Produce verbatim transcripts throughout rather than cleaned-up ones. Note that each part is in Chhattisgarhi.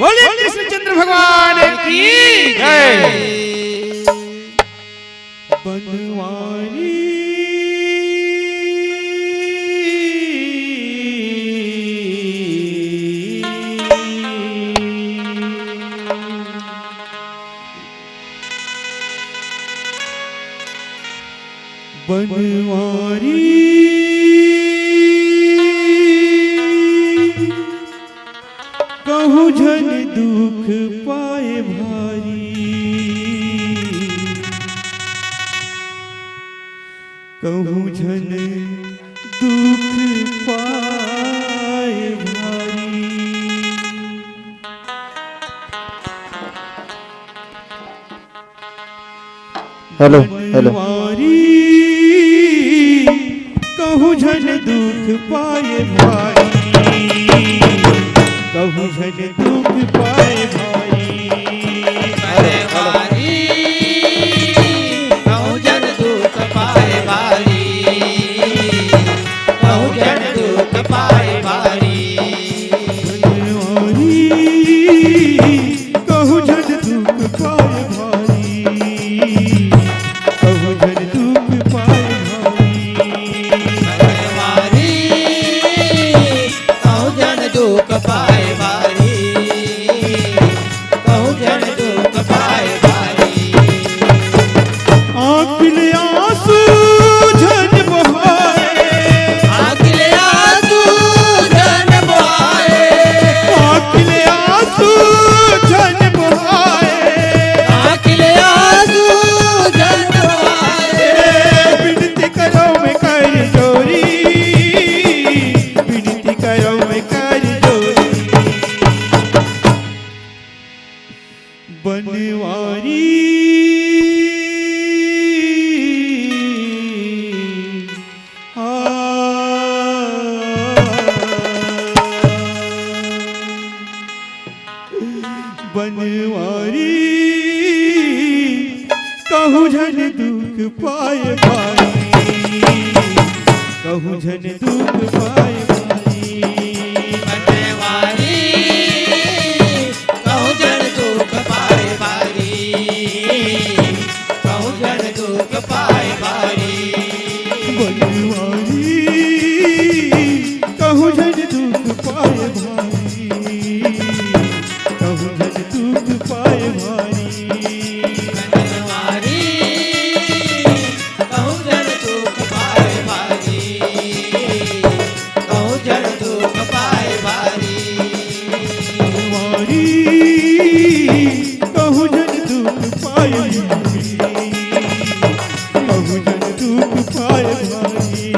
बोलिए कृष्णचंद्र भगवान की जय। बनवारी बनवारी कहूँ झन दुख पाए भारी, कहूँ झन दुख पाए भारी। Hello, hello. बनवारी, कहूँ झन दुख पाए भारी, कहूँ झन दुख पाए भारी। बनवारी, कहूँ झन दुख पाए भारी, कहूँ झन दुख पाए भारी। बनवारी, कहूँ झन दुख पाए भारी, कहूँ झन दुख पाए भारी। बनवारी, कहूँ झन दुख पाए भारी, कहूँ झन दुख पाए भारी। आँखी ले आँसू झन बहाए। आँखी ले आँसू झन बहाए। आँखी ले आँसू झन बहाए। आँखी ले आँसू झन बहाए। बिनती करौं मैं कर जोरी, बिनती करौं मैं कर जोरी। बनवारी, आ, बनवारी, कहूँ झन दुख पाए भारी, कहूँ झन दुख पाए भारी। बनवारी, कहूँ झन दुख पाए भारी, कहूँ झन दुख पाए भारी। बनवारी, कहूँ झन दुख पाए भारी, कहूँ झन दुख पाए भारी। बनवारी, कहूँ झन दुख पाए भारी, कहूँ झन दुख पाए भारी। बनवारी, कहूँ झन दुख पाए भारी, कहूँ झन दुख पाए भारी।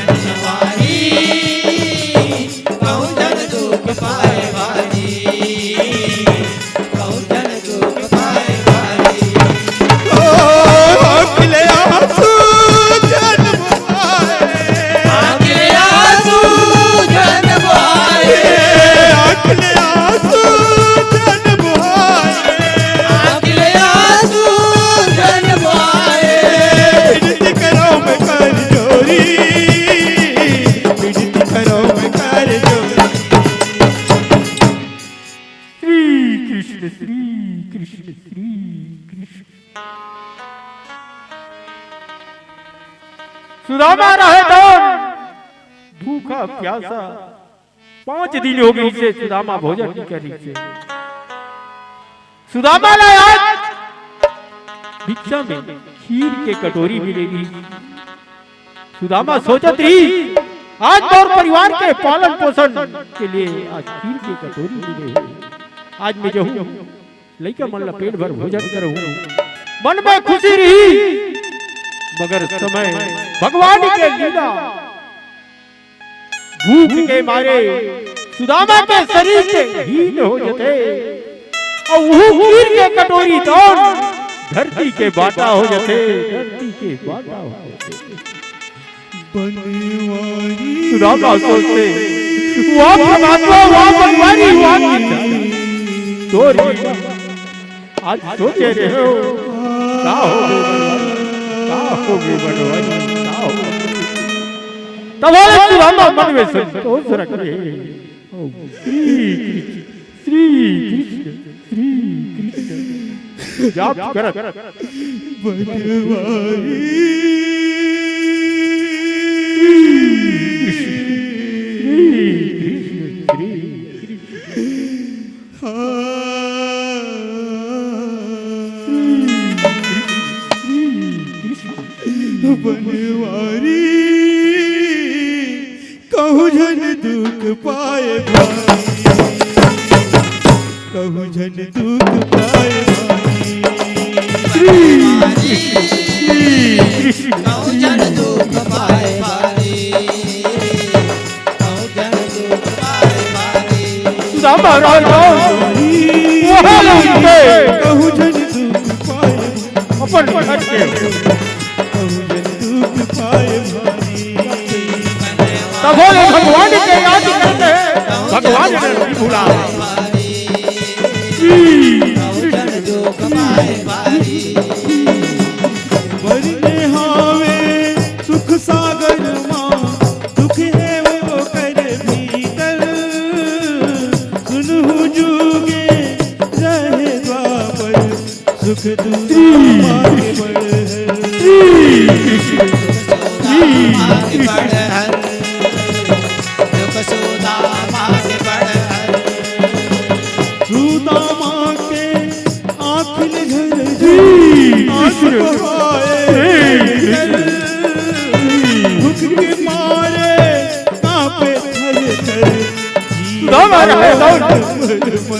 बनवारी, कहूँ झन दुख पाए भारी, कहूँ झन दुख पाए भारी। ओ, आँखी ले आँसू झन बहाए। आँखी ले आँसू झन बहाए। आँखी ले आँसू झन बहाए। आँखी ले आँसू झन बहाए। बिनती करौं मैं कर जोरी, बिनती करौं मैं कर जोरी। श्री कृष्ण, श्री कृष्ण, श्री कृष्ण। सुदामा रहे तो भूखा प्यासा, पांच दिन हो गइसे सुदामा भोजन नइ करिसे। सुदामा ला आज भिक्षा में खीर के कटोरी मिले रहिस। सुदामा सोचत रहिस, आज मोर परिवार के पालन पोषण के लिए आज खीर के कटोरी मिले हे। आज मैं जाहूं, लइका मन ला पेट भर भोजन करहूं, मन में खुशी रही। मगर समय भगवान के लीला, भूख के मारे सुदामा के शरीर के हीन हो जथे, अउ उहू खीर के कटोरी तौन धरती के बाटा हो जथे, धरती के बाटा हो जथे। बनवारी। सुदामा सोचथे, वाह परमात्मा, वाह बनवारी, वाह गिरधारी। तोर ही आज सोचे रहे हो, का होगे बनवारी, का होगे बनवारी, का होगे? तब बोले सुदामा मन में संतोष रख रहे। ओ, श्री कृष्ण, श्री कृष्ण। जाप करत। बनवारी। श्री कृष्ण, श्री कृष्ण। हाँ। श्री कृष्ण, श्री कृष्ण। बनवारी। कहूँ झन दुख पाए भारी, कहूँ झन दुख पाए भारी। श्री कृष्ण, श्री कृष्ण। कहूँ झन दुख पाए भारी, कहूँ झन दुख पाए भारी। सुदामा राय राम। कहूँ झन दुख पाए भारी। अपन घर के। कहूँ झन दुख पाए भारी। तभो ले भगवान के याद करते हैं, भगवान ने नहीं भुला। बरने हावे सुख सागर माँ, दुख है वो कर भीतर। सुनहु जुगे रहे द्वापर, सुख सुदामा के बड़ हर। श्री कृष्ण। श्री कृष्ण। सुख सुदामा के बड़ हर। सुदामा के आँखिन झर झर श्री आँसू कृष्ण। बहाए। श्री कृष्ण। भूख के मारे कांपे थर थर। सुदामा रहे दौड़।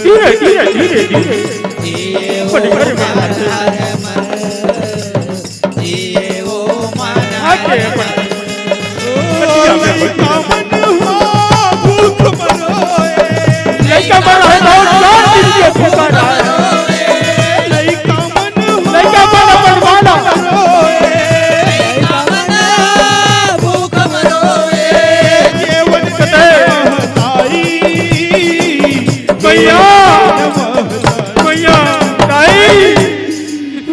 धीरे, धीरे, धीरे, धीरे। बड़े, बड़े, बड़े। आके अपन। लइका मन है, बहुत चार दिन के भूखा रहा है। लइका मन अपन बाला। भैया, भैया, दाई,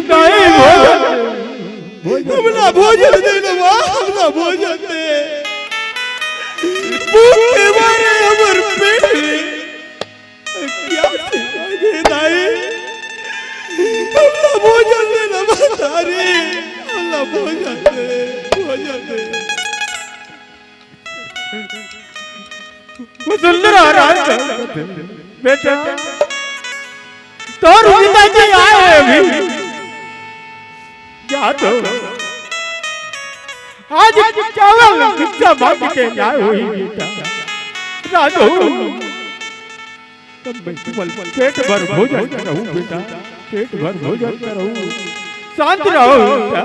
दाई, भोजन। हमला भोजन दे ना माँ, हमला भोजन दे। भूख के मारे हमर पेट में प्यास लागे दाई। हमला भोजन दे ना माँ, दाई। हमला भोजन दे, भोजन दे। वसुंधरा राज, बेटा, तोर पिताजी आए अभी। जा तो। आज चावल भिक्षा मांग के लाए होही बेटा। राधो। तब मैं केवल पेट भर भोजन करहूँ बेटा, पेट भर भोजन करहूँ। शांत रहो बेटा।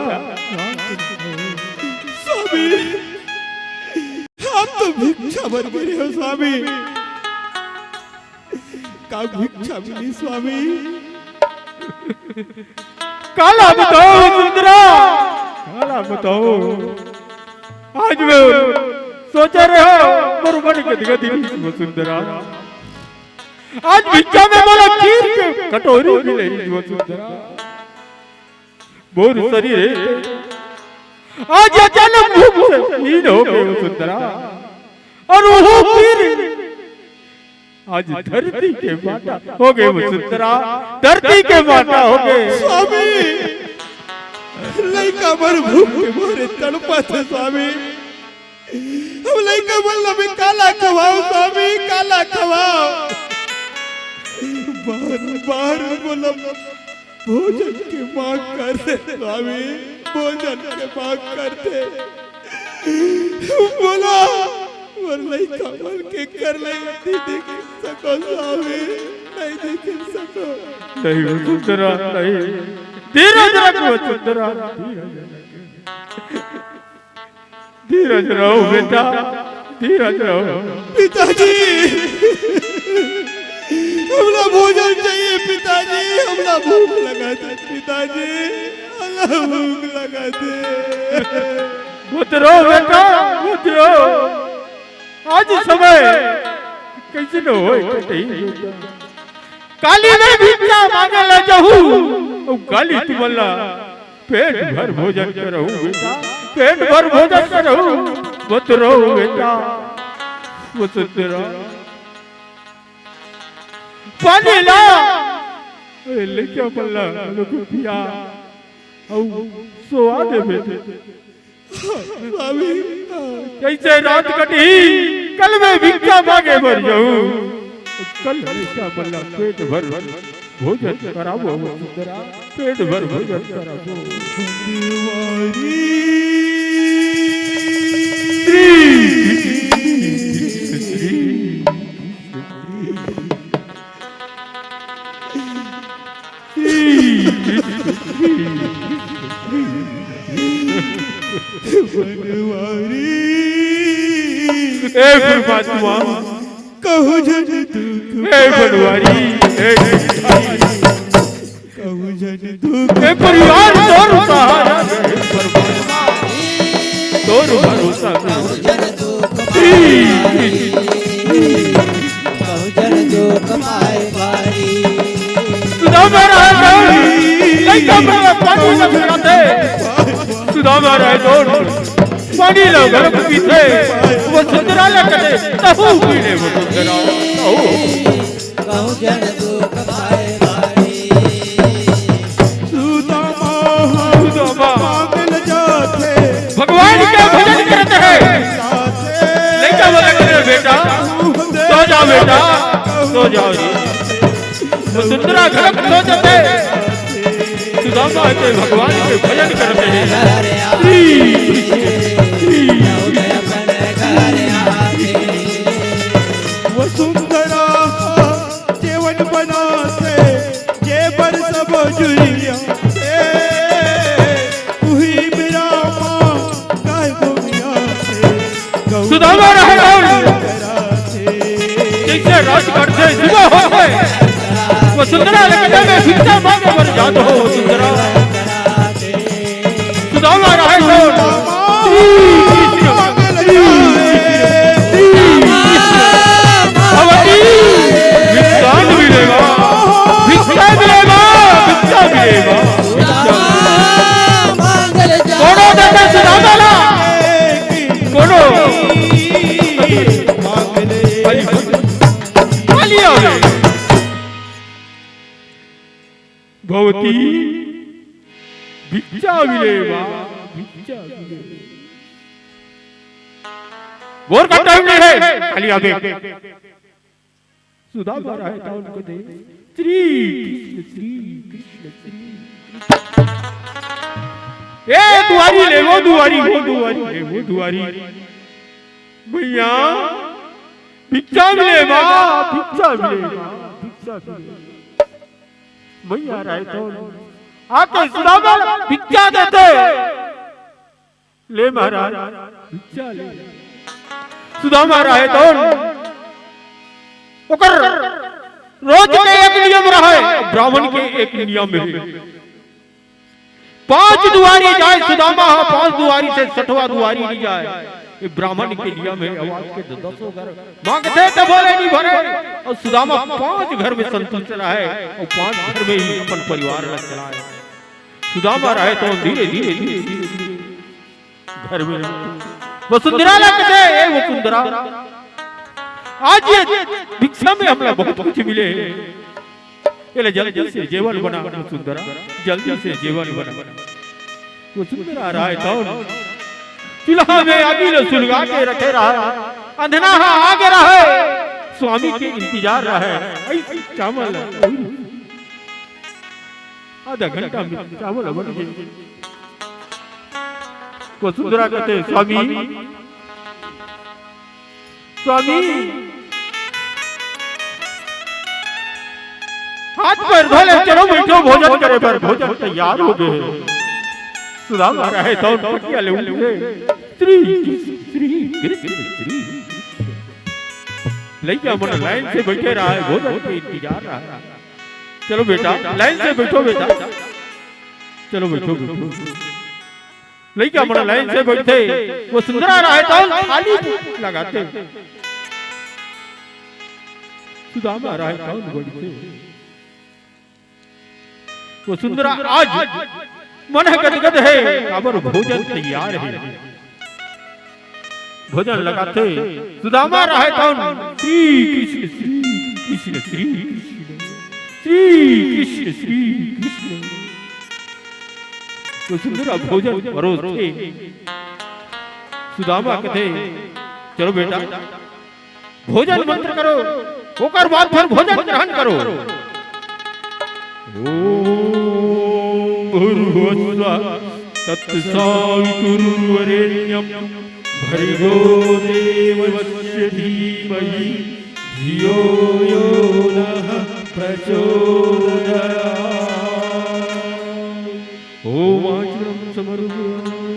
स्वामी, आप तो भिक्षा बर गिरे हो स्वामी। का भिक्षा मिली स्वामी? काला बताओ सुंदरा, काला बताओ। आज मैं सोचे रहे हो गुरु बन के दिखा दी वसुंधरा। आज भिक्षा में मोला खीर के कटोरी मिले वसुंधरा। मोर शरीर आज अचानक भूख से हीन हो गए वसुंधरा। और वो खीर आज धरती के माटा हो गए वसुंधरा, धरती के माटा हो गए। स्वामी, लइका मन भूख के मारे तड़पत हे स्वामी। हम लइका मन ला भी काला खवाओ स्वामी, काला खवाओ। बार बार बोला भोजन के मांग करथे स्वामी, भोजन के मांग करथे। बोला, मोर लइका मन के कर ले दीदी के सको स्वामी, नहीं दीदी सको। नहीं वसुंधरा, नहीं। धीरज रख वसुंधरा, धीरज रख। धीरज रहो बेटा, धीरज रहो। पिताजी, हमला भोजन चाहिए पिताजी, हमला भूख लगा थे पिताजी, हमला भूख लगा थे। मत रो बेटा, मत रो। आज समय कैसे न होय कटही। काली मैं भिक्षा मांगे ला जाहूँ, अउ काली तुमन ला पेट भर भोजन करहूँ बेटा, पेट भर भोजन करहूँ। मत रो बेटा, मत रो। पानी ला। ए, लइका मन ला लोग पिया। अउ सोवा दे बेटे। स्वामी। जइसे रात कटही, कल मैं भिक्षा मांगे बर जाहूं। कल लइका मन ला पेट भर भोजन कराबो, सुंदरा, पेट भर भोजन कराबो। ए परमात्मा, कहूँ जन दुख हे बनवारी, हे बनवारी। कहूँ जन दुख हे परिवार तोर सहारा, हे परमात्मा, तोर भरोसा। कहूँ जन दुख पाए भारी। कहूँ जन दुख पाए भारी। सुदामा रहे तो, लइका मन ला पानी ला पिलाथे। सुदामा रहे तो, पानी ला घलो पीथे। वसुंधरा ला कथे, तहूँ पी ले वसुंधरा, तहूँ। कहूँ जन दुख पाए भारी। सुदामा, सुदामा। मांगल जाथे। भगवान के भजन करत हे। लइका मन ला कथे, बेटा, सो जाओ बेटा, सो जाओ जी। वसुंधरा घलो सो जाथे। सुदामा के भगवान के भजन करत हे। श्री, श्री, श्री। वसुंधरा जेवन बनाथे, जे बर सब जुरिया थे। उही बिरामा गाय गोमिया थे। सुदामा रहे कौन? जइसे रात कटथे, सुबह होथे। वसुंधरा ला कथे, मैं भिक्षा मांगे बर जात हों, वसुंधरा। सुदामा रहे कौन? श्री कृष्ण, श्री कृष्ण, श्री कृष्ण। भगवती, भिक्षा मिलेगा, भिक्षा मिलेगा, भिक्षा मिलेगा। कोनो देथे सुदामा ला? कोनो? खाली, खाली आवे। भगवती, भिक्षा मिले बा, भिक्षा मिले। बोर का टाइम नहीं है, खाली आवे। सुदामा रहे तो उनको दे। श्री कृष्ण, श्री कृष्ण, श्री कृष्ण। ए दुआरी ले, वो दुआरी, वो दुआरी ले, वो दुआरी। भैया, भिक्षा मिले बा, भिक्षा मिले बा, भिक्षा मिले। भैया रहे तो आके सुदामा भिक्षा देथे। ले महाराज, भिक्षा ले। सुदामा रहे तो ओकर रोज के एक नियम रहे, ब्राह्मण के एक नियम हे। पांच दुआरी जाय सुदामा ह, पांच दुआरी से छठवां दुआरी नइ जाय। ये ब्राह्मण के नियम हे। आवाज के दसों घर मांगथे त बोले नइ भरे, अउ सुदामा पांच घर में संतुष्ट रहे अउ पांच घर में ही अपन परिवार ला चलाय। सुदामा रहे तो धीरे, धीरे, धीरे, धीरे, धीरे घर में रहे। वसुंधरा ला कथे, ए वसुंधरा, आज ये भिक्षा में हमला बहुत कुछ मिले हे। एला जल्दी से जेवन बना वसुंधरा, जल्दी से जेवन बना। वसुंधरा रहे तो चूल्हा में आगी ल सुलगा के रखे रहे। अंधना ह आगे रहे, स्वामी के इंतजार रहे। अइसे चावल आधा घंटा में चावल बन गे। वसुंधरा कथे, स्वामी, स्वामी, हाथ पैर धो ले, चलो बइठो, भोजन करे बर, भोजन तैयार हो गे। सुदामा रहे तो पटिया ले उठे। श्री, श्री, श्री, श्री। लइका मन लाइन से बइठे रहे, भोजन के इंतजार रहे। चलो बेटा, लाइन से बइठो बेटा। चलो बइठो, बइठो। लइका मन लाइन से बइठे, वसुंधरा रहे तो थाली लगाथे। सुदामा रहे तो बइठे। वसुंधरा आज मन ह गदगद हे, काबर भोजन तैयार हे। भोजन लगाथे, सुदामा रहे तो श्री कृष्ण, श्री कृष्ण। कृष्ण श्री कृष्ण श्री कृष्ण श्री कृष्ण। वसुंधरा भोजन परोसथे। सुदामा कथे, "चलो बेटा, भोजन मंत्र करो, ओकर बाद फिर भोजन ग्रहण करो।" ॐ भूर्भुवः स्वः तत्सवितुर्वरेण्यं भर्गो देवस्य धीमहि धियो यो नः प्रचोदयात्। ओम आचमन समर्पयामि।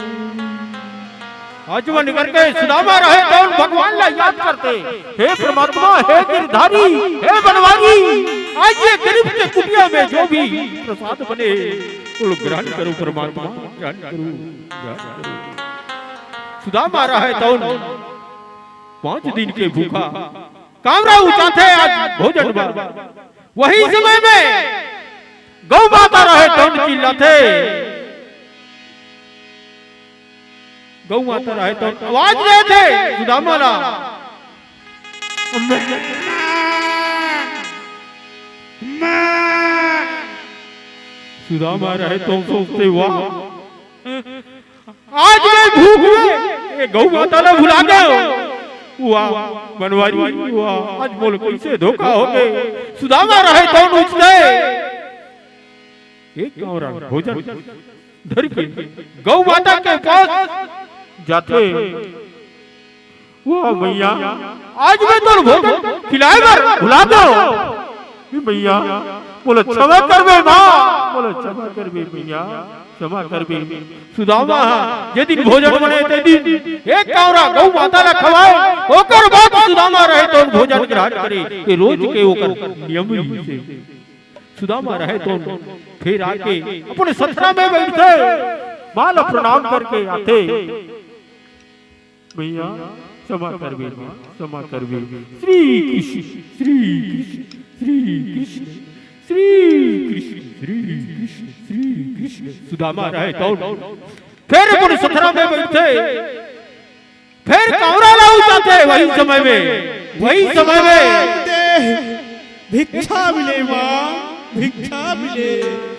आचमन करके सुदामा रहे तौन भगवान ला याद करथे, "हे परमात्मा, हे गिरधारी, हे बनवारी, आज ये गरीब के कुटिया में जो भी प्रसाद बने, वो लोग ग्रहण करो परमात्मा, ग्रहण करो, ग्रहण करो।" सुदामा रहे तौन पांच दिन के भूखा, कांवरा उचाथे आज भोजन बर। वही समय में गौ माता रहे तौन चिल्लाथे। गौ माता रहे तौन आवाज देथे सुदामा ला। सुदामा रहे तौन सोचथे, "वाह, आज मैं भूख में ये गौ माता ला भुला गयो। वाह, बनवारी, वाह, आज मोला कइसे धोखा होगे।" सुदामा रहे तौन उचथे। एक कांवरा भोजन धर के गौ माता के पास जाथे। "वाह मैया, आज मैं तोर भोजन खिलाए बर भुला गयो। हे मैया, मोला क्षमा करबे माँ, मोला क्षमा करबे मैया, क्षमा करबे।" सुदामा ह जे दिन भोजन बने ते दिन एक कांवरा गौ माता ला खवाए, ओकर बाद सुदामा रहे तौन भोजन ग्रहण करे। ये रोज के ओकर नियम रहिसे। सुदामा रहे तौन फिर आके अपन सथरा में बइठथे, माँ ला प्रणाम करके आथे। "मैया, क्षमा करबे माँ, क्षमा करबे।" श्री कृष्ण, श्री कृष्ण, श्री कृष्ण, श्री कृष्ण, श्री कृष्ण, श्री कृष्ण। सुदामा रहे तौन फिर अपन सथरा में बइठथे, फिर कांवरा ला उचाथे वही समय में, वही समय में। "भिक्षा मिले माँ, भिक्षा मिले।"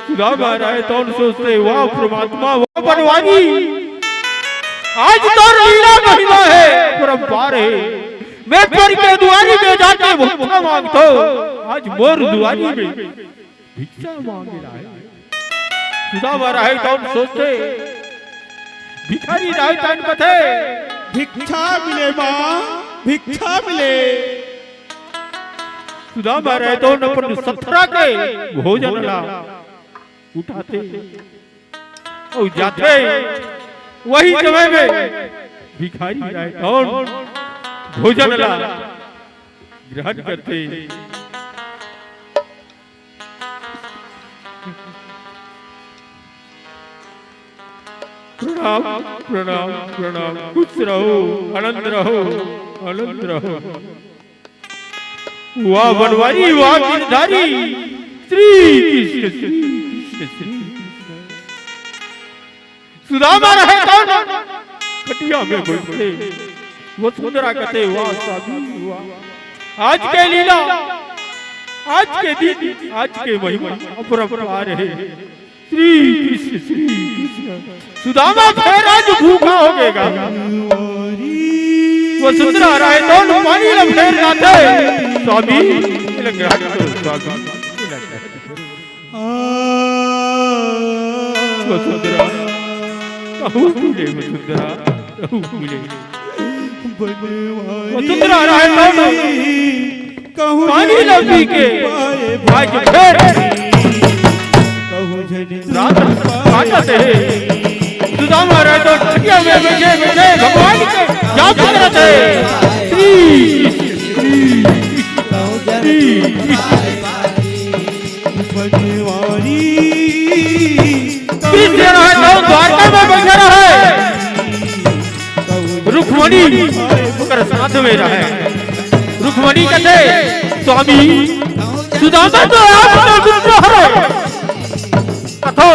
सुदामा रहे तौन सोचथे, "वाह परमात्मा, वाह बनवारी, आज तोर लीला महिमा हे, परंपार हे। मैं पर के दुआरी में जाके भिक्षा मांगथों, आज मोर दुआरी में भिक्षा मांगे ला आए।" सुदामा रहे तौन सोचथे, भिखारी रहे तौन कथे, "भिक्षा मिले माँ, भिक्षा मिले।" सुदामा रहे तौन अपन सथरा के भोजन ला उठाथे अउ जाथे। वही समय में भिखारी रहे तौन भोजन ला ग्रहण करथे। प्रणाम, प्रणाम, प्रणाम। खुश रहो, आनंद रहो, आनंद रहो। वाह बनवारी, वाह गिरधारी। श्री कृष्ण, श्री कृष्ण, श्री कृष्ण। सुदामा रहे तौन खटिया में बइठे। वसुंधरा कथे, "वाह स्वामी, वाह। आज के लीला, आज के दिन, आज के महिमा अपरंपार हे।" श्री कृष्ण, श्री कृष्ण। सुदामा फेर आज भूखा होगे गा। वसुंधरा रहे तौन पानी ला फेर लाथे। स्वामी, इला ग्रहण करो स्वामी, इला ग्रहण करो। वसुंधरा, कहूँ मिले वसुंधरा, कहूँ मिले। वसुंधरा रहे तौन पानी ला पी के आज फेर रात काटत हे। सुदामा रहे तौन खटिया में बइठे बइठे भगवान के जाप करत हे। श्री, श्री, श्री, श्री। कृष्ण रहे तौन द्वारका में बइठे रहे। रुक्मणी ओकर साथ में रहे। रुक्मणी कथे, "स्वामी, सुदामा तो आपके मित्र हरे। कथो,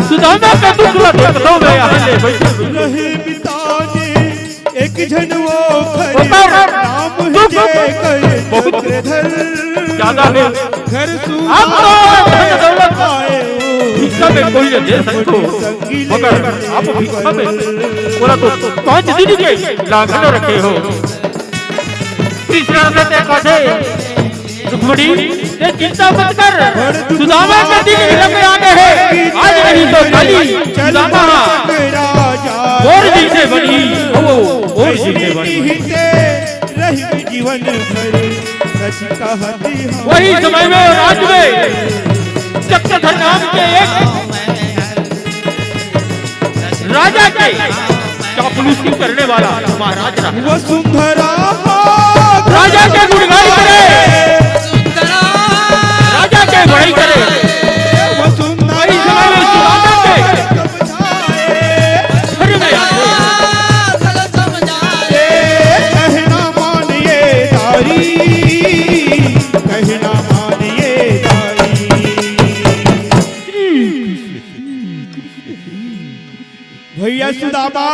सुदामा के दुख ला देखथों मैं यहाँ ले बइठे।" रहे मिताने एक झन वो ओकर नाम दुख बहुत ज्यादा है। आप तो धन दौलत भिक्षा में कोई ले दे सकते हो, मगर आप भिक्षा में बोला तो पाँच दिन के लाखन रखे हो। कृष्ण ने कहा थे, रुक्मणी, ते चिंता मत कर, सुदामा के दिन विलंब आगे है, आज नहीं तो काली सुदामा मोर जैसे बनी हो, मोर जैसे बनी। रही जीवन भर सच कहती हूँ। वही समय में राज में चक्रधर नाम के एक राजा के चापलूसी करने वाला महाराज रहा। वसुंधरा राजा के गुणगान करे, राजा के बड़ाई करे। वसुंधरा वही समय में सुदामा के घर में आते। कहना मानिए दारी, कहना मानिए दारी। भैया सुदामा,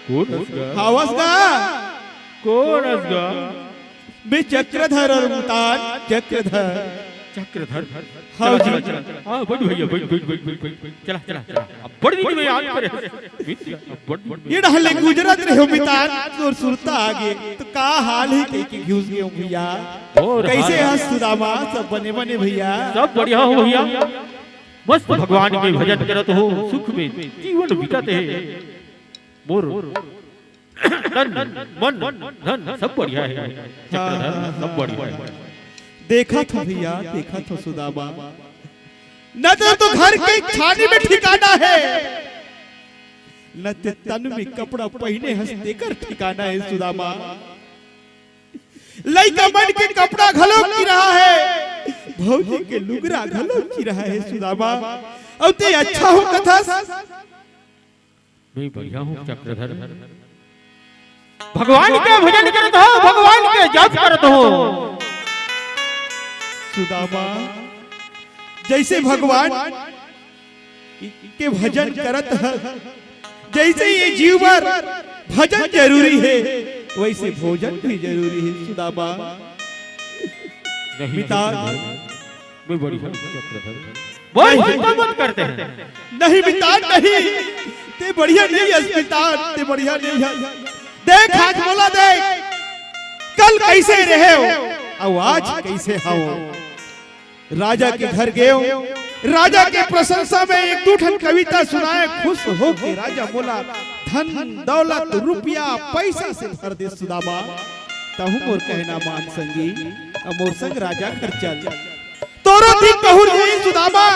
कोन अस गा? हावस गा? कोन अस गा? मैं चक्रधर अउ मुतान चक्रधर। चक्रधर? हाँ चला, जी। चला, चला। हाँ, बैठ भैया, बैठ, बैठ, बैठ, बैठ, बैठ। चला, चला, चला। अब्बड़ दिन में याद करे। मित्र, अब्बड़ दिन में। ये डहले गुजरत रहे हो मितान, तोर सुरता आगे। तो का हाल हे कहिके घुस गे हो भैया? और कैसे हाल हे सुदामा? सब बने बने भैया? सब बढ़िया हो भैया। मस्त भगवान के भजन करत हो, सुख में जीवन बीतत हे। मोर तन, मन, धन सब बढ़िया हे। चक्रधर, सब बढ़िया हे। देखत हो भैया, देखत हो सुदामा, न तो, तो घर के छानी में ठिकाना हे, न ते तन में कपड़ा पहिने हस तेकर ठिकाना हे सुदामा। लइका मन के कपड़ा घलो चिरहा हे, भौजी के लुगरा घलो चिरहा हे सुदामा। अउ ते अच्छा हो कथस। मैं बढ़िया हूँ चक्रधर। भगवान के भजन करत हो, भगवान के जप करत हो। सुदामा, जैसे भगवान के भजन करत ह, जैसे ये जीव बर भजन जरूरी हे, वैसे भोजन भी जरूरी हे सुदामा। नहीं, मितान। मैं बढ़िया हूँ चक्रधर। बोल, बोल, बोल, बोल करते हैं। नहीं मितान, नहीं। ते बढ़िया नहीं हस मितान, ते बढ़िया नहीं हस। देख, आज मोला देख, कल कैसे रहे हो, अउ आज कैसे हो। राजा के घर गेव, राजा के प्रशंसा में एक दू ठन कविता सुनाए, खुश होके राजा मोला धन दौलत रुपया पैसा से भर दे सुदामा। तहु मोर कहना मान संगी, अउ मोर संग राजा घर चल। तोरो दिन बहुर जाही सुदामा,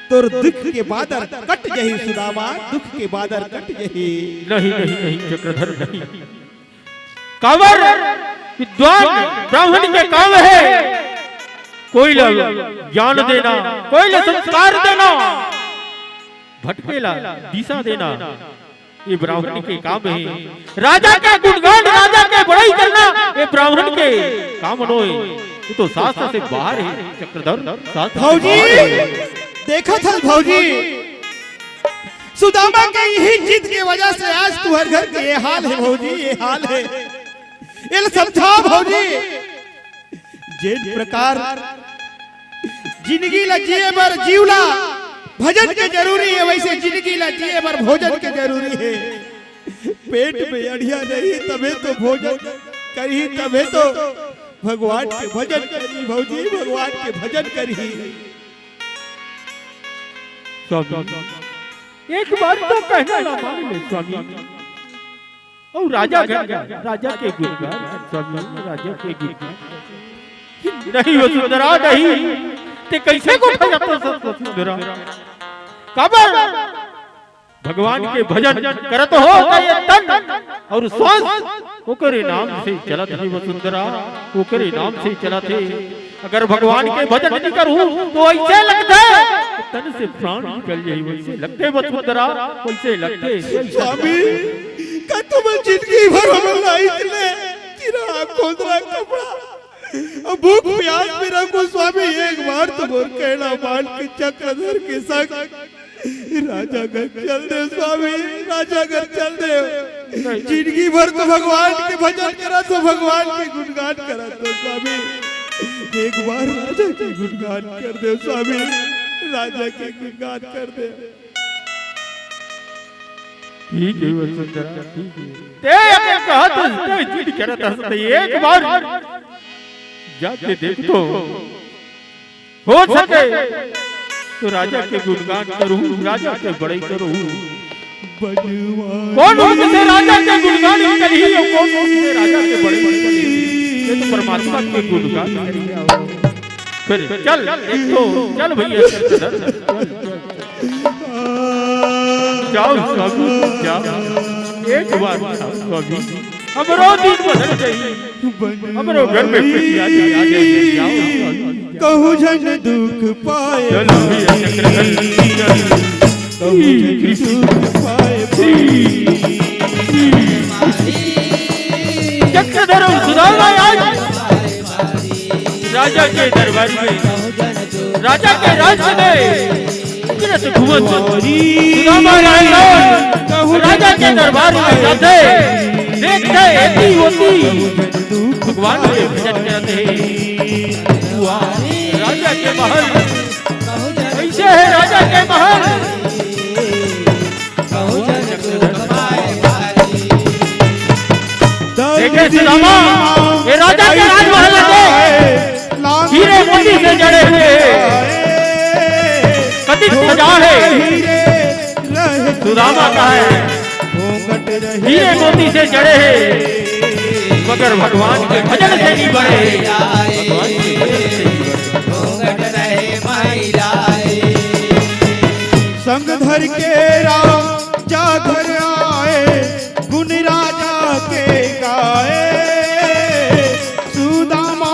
तोर दुख के बादर कट जाही सुदामा, दुख के बादर कट जाही। नहीं, नहीं, नहीं, चक्रधर नहीं। काबर विद्वान ब्राह्मण के काम हे कोई ला ज्ञान देना, कोई ला संस्कार देना, भटकेला दिशा देना, ये ब्राह्मण के काम हे। राजा के गुणगान, राजा के बड़ाई करना, ये ब्राह्मण के काम नोय। ये तो शास्त्र से बाहर हे चक्रधर, शास्त्र से भौजी, बाहर हे। देखत हस भौजी, सुदामा के इही जिद के वजह से आज तुंहर घर के ये हाल हे भौजी, ये हाल हे। एला समझा भौजी, जेन प्रकार जिंदगी ला जिए बर जीव ला भजन के जरूरी हे, वैसे जिंदगी ला जिए बर भोजन के जरूरी हे। पेट में अड़िया रही तभे तो भोजन करही, तभे तो भगवान के भजन करही भौजी, भगवान के भजन करही। स्वामी, एक बात तो कहना ला मान ले स्वामी। अउ राजा के, राजा के गुणगान, स्वामी, राजा के गुणगान। नहीं वसुंधरा, नहीं। ते कैसे गोठियाथस वसुंधरा? काबर? भगवान के भजन करत हो, त ये तन अउ सांस ओकरे नाम से चलत हे वसुंधरा, ओकरे नाम से चलत हे। अगर भगवान के भजन नइ करहूं, तो अइसे लगथे, तन से प्राण निकल जाही, वइसे लगथे वसुंधरा, वइसे लगथे। स्वामी, का तुमन जिंदगी भर हमन ला अइसने चिरहा कोंदरा कपड़ा अउ भूख प्यास में रखहू स्वामी, एक बार तो मोर कहना मान के चक्रधर के संग राजा घर चल दे स्वामी, राजा घर चल दे। जिंदगी भर तो भगवान के भजन करत हो, भगवान के गुणगान करत हो स्वामी। एक बार राजा के गुणगान कर दे स्वामी, राजा के गुणगान कर दे। ठीक है वसुंधरा, ठीक है। ते अगर कहत हस, ते जिद करत हस, ते एक बार जाके देख तो। हो सके तो राजा के गुणगान करूं, राजा के बड़ाई करूं। कौन उनसे राजा के गुणगान करही और कौन उनसे राजा के बड़ाई करही? ये तो परमात्मा के गुणगान करिए। फिर चल, एक तो चल भैया, चल, चल, चल। जाओ स्वामी, जाओ। एक बार जाओ स्वामी। हमरो दिन बदल जाई। हमरो घर में खुशियाँ आ जाए, आ जाए, जाओ स्वामी। कहूँ झन दुख पाए चल भैया, चक्रधर, चल। कहूँ झन दुख पाए। चक्रधर और सुदामा आज राजा के दरबार में, राजा के राज्य में गिरत घूमत सुदामा राय राय राजा के दरबार में जाते, देखते एती ओती भगवान के भजन करत हे। राजा के महल, कैसे है राजा के महल? देखे सुदामा, ये राजा के राजमहल है, हीरे मोती से जड़े हुए, कतिक सजा है। सुदामा का है, हीरे मोती से जड़े हैं, मगर भगवान के भजन से नहीं बड़े। भगवान के भजन से नहीं बड़े। संग धर के राजा घर आए, गुण राजा के गाए। सुदामा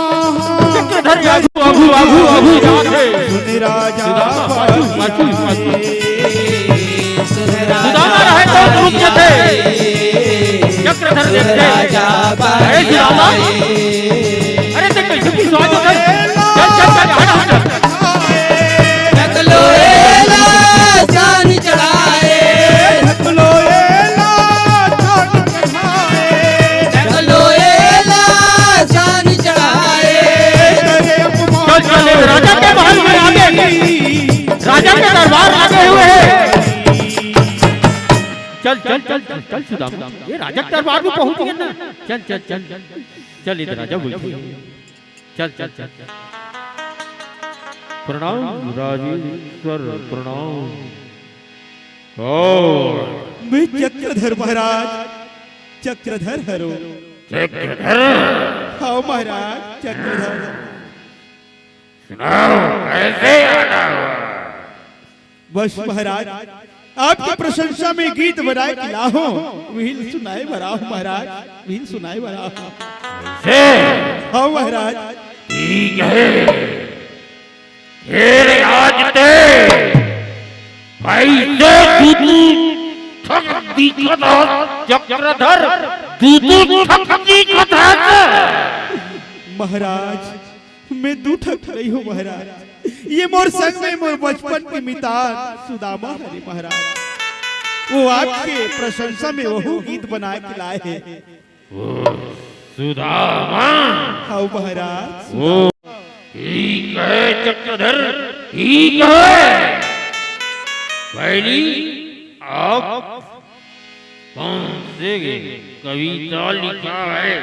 चक्रधर आगू, आगू, आगू, आगू जात हे। सुन राजा सुदामा, पाछू, पाछू, पाछू। सुदामा रहे तो रुक जाते। चक्रधर देखते। अरे सुदामा, अरे ते कैसे की स्वाद होता है? चल, चल, चल, हट, हट। ढकलो एला जान चढ़ाए। ढकलो एला जान चढ़ाए। ढकलो एला जान चढ़ाए। चल, चल, राजा के महल में आ गए। राजा के दरबार लगे हुए हैं। चल, चल, चल, चल, चल, सुदामा। ये राजा के दरबार में पहुंच गए ना। चल, चल, चल, चल, चल, इधर राजा बोल। चल, चल, चल, चल। प्रणाम राजेश्वर, प्रणाम। और मैं चक्रधर महाराज, चक्रधर हरो। चक्रधर? हाँ महाराज, चक्रधर। सुनाओ, कैसे आना हुआ? बस महाराज, आपकी प्रशंसा में गीत बनाए के लाहो, विहिल सुनाए बराहो महाराज, विहिल सुनाए बराहो। से हाँ महाराज। ठीक है, फिर आज ते पैसे दू दू ठक दिखत हो चक्रधर, दू दू ठक दिखत हो। महाराज, मैं दू ठक नहीं हूँ महाराज, ये मोर संग में मोर बचपन के मितान सुदामा हरे महाराज, वो आपके प्रशंसा में वहू गीत बना के लाए हैं। ओ, सुदामा। हाँ महाराज, ओ, सुदामा। ठीक है चक्रधर, ठीक है। पहली आप कौन से कविता लिखा है?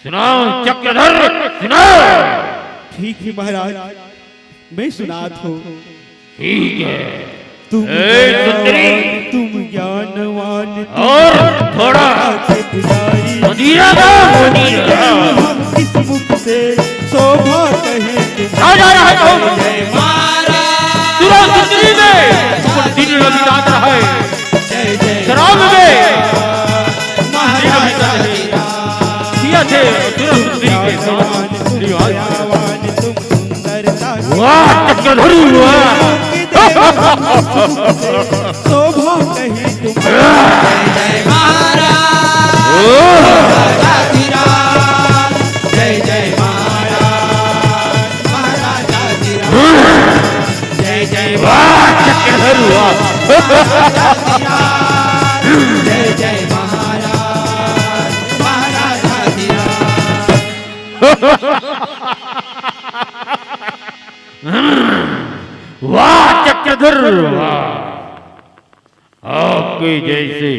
सुनाओ चक्रधर, सुनाओ। ठीक है महाराज, मैं सुनात हूँ। ठीक है। तुम ए, सुंदरी। तुम ज्ञानवान, तुम और थोड़ा के पुजारी। मदिरा दो, मदिरा। हम किस मुख से शोभा कहें तुम्हारी। आ जा रहा है तो। जय महाराज। सुरा सुंदरी में, तुम दिन रविदास रहे। जय जय शराब में महाराज। किया थे सुरा सुंदरी के साथ रिवाज। वाह, चक्रधर, वाह। शोभा कहीं तुम। जय जय महाराज। ओ। राजाधिराज। जय जय महाराज। महाराजाधिराज। जय जय वाह, चक्रधर, वाह। महाराजाधिराज। जय वाह चक्रधर, वाह। आपके जैसे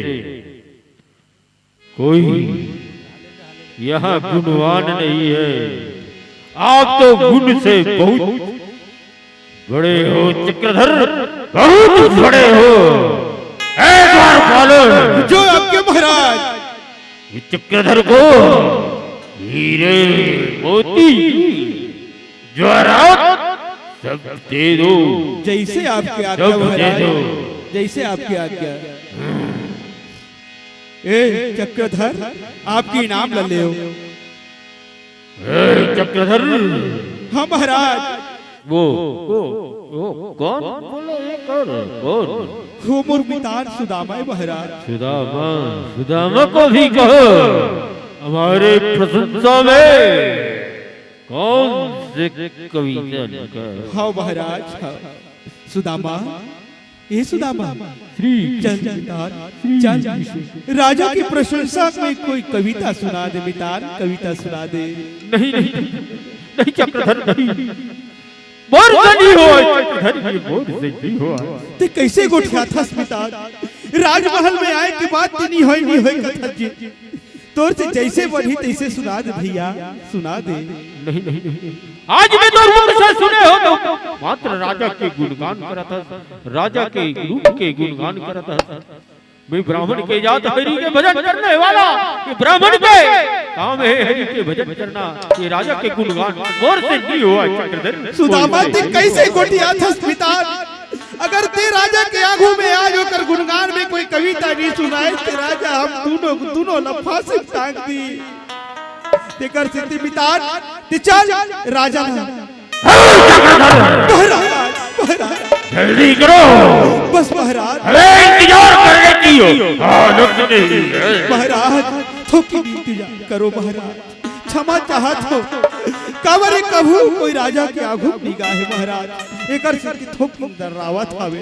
कोई यहाँ गुणवान नहीं है। आप तो गुण से बहुत बड़े हो चक्रधर, बहुत बड़े हो। ऐ द्वारपाल, जो आपके महाराज। ये चक्रधर को हीरे मोती जवाहरात सब दे दो। जैसे आपकी आज्ञा सब दे महाराज, दो। जैसे आपकी आज्ञा। ए चक्रधर, आपकी इनाम ला लेव। ए चक्रधर। हाँ महाराज। वो वो वो कौन बोले ये कौन? कौन? वो मोर मितान सुदामा है महाराज। सुदामा, सुदामा को भी कहो हमारे प्रशंसा में कौन से कविता लिखा है? हाँ महाराज, हाँ। सुदामा, ए सुदामा, श्री चल कृष्ण, मितान, श्री चल। कृष्ण। राजा की प्रशंसा में कोई कविता सुना दे मितान, कविता सुना दे। नहीं, नहीं, नहीं, नहीं चक्रधर, नहीं। मोर से नहीं हो, चक्रधर, ये मोर से नहीं हो। ते कैसे गोठियाथस मितान? राजमहल में आए के बाद ते नहीं होय, नहीं होय कथस जी। तोर से जैसे बनही तैसे सुना दे भैया, सुना दे। नहीं, नहीं, नहीं। आज मैं तो रूप से सुने हो तो मात्र राजा के गुणगान करत हस, राजा के रूप के गुणगान करत हस। मैं ब्राह्मण के जात हरि के भजन करने वाला, ये ब्राह्मण के काम है हरि के भजन करना, ये राजा के गुणगान मोर से नहीं हुआ चक्रधर। सुदामा ते कैसे गोठियाथस मितान? अगर ते राजा के आगू में आज ओकर गुणगान में कोई कविता नहीं सुनाए, ते राजा हम दोनों, दोनों ला फांसी में टांग दी। तेकर सेती मितान, ते चल राजा ना। महाराज, महाराज। जल्दी करो। बस महाराज। अरे इंतजार करने की हो हालत नहीं है। महाराज, थोकिन इंतजार करो महाराज। क्षमा चाहत हो। काबर ये कभू कोई राजा के आगू नहीं गा है महाराज। एकर सेती थोकिन दर्रावत हवे।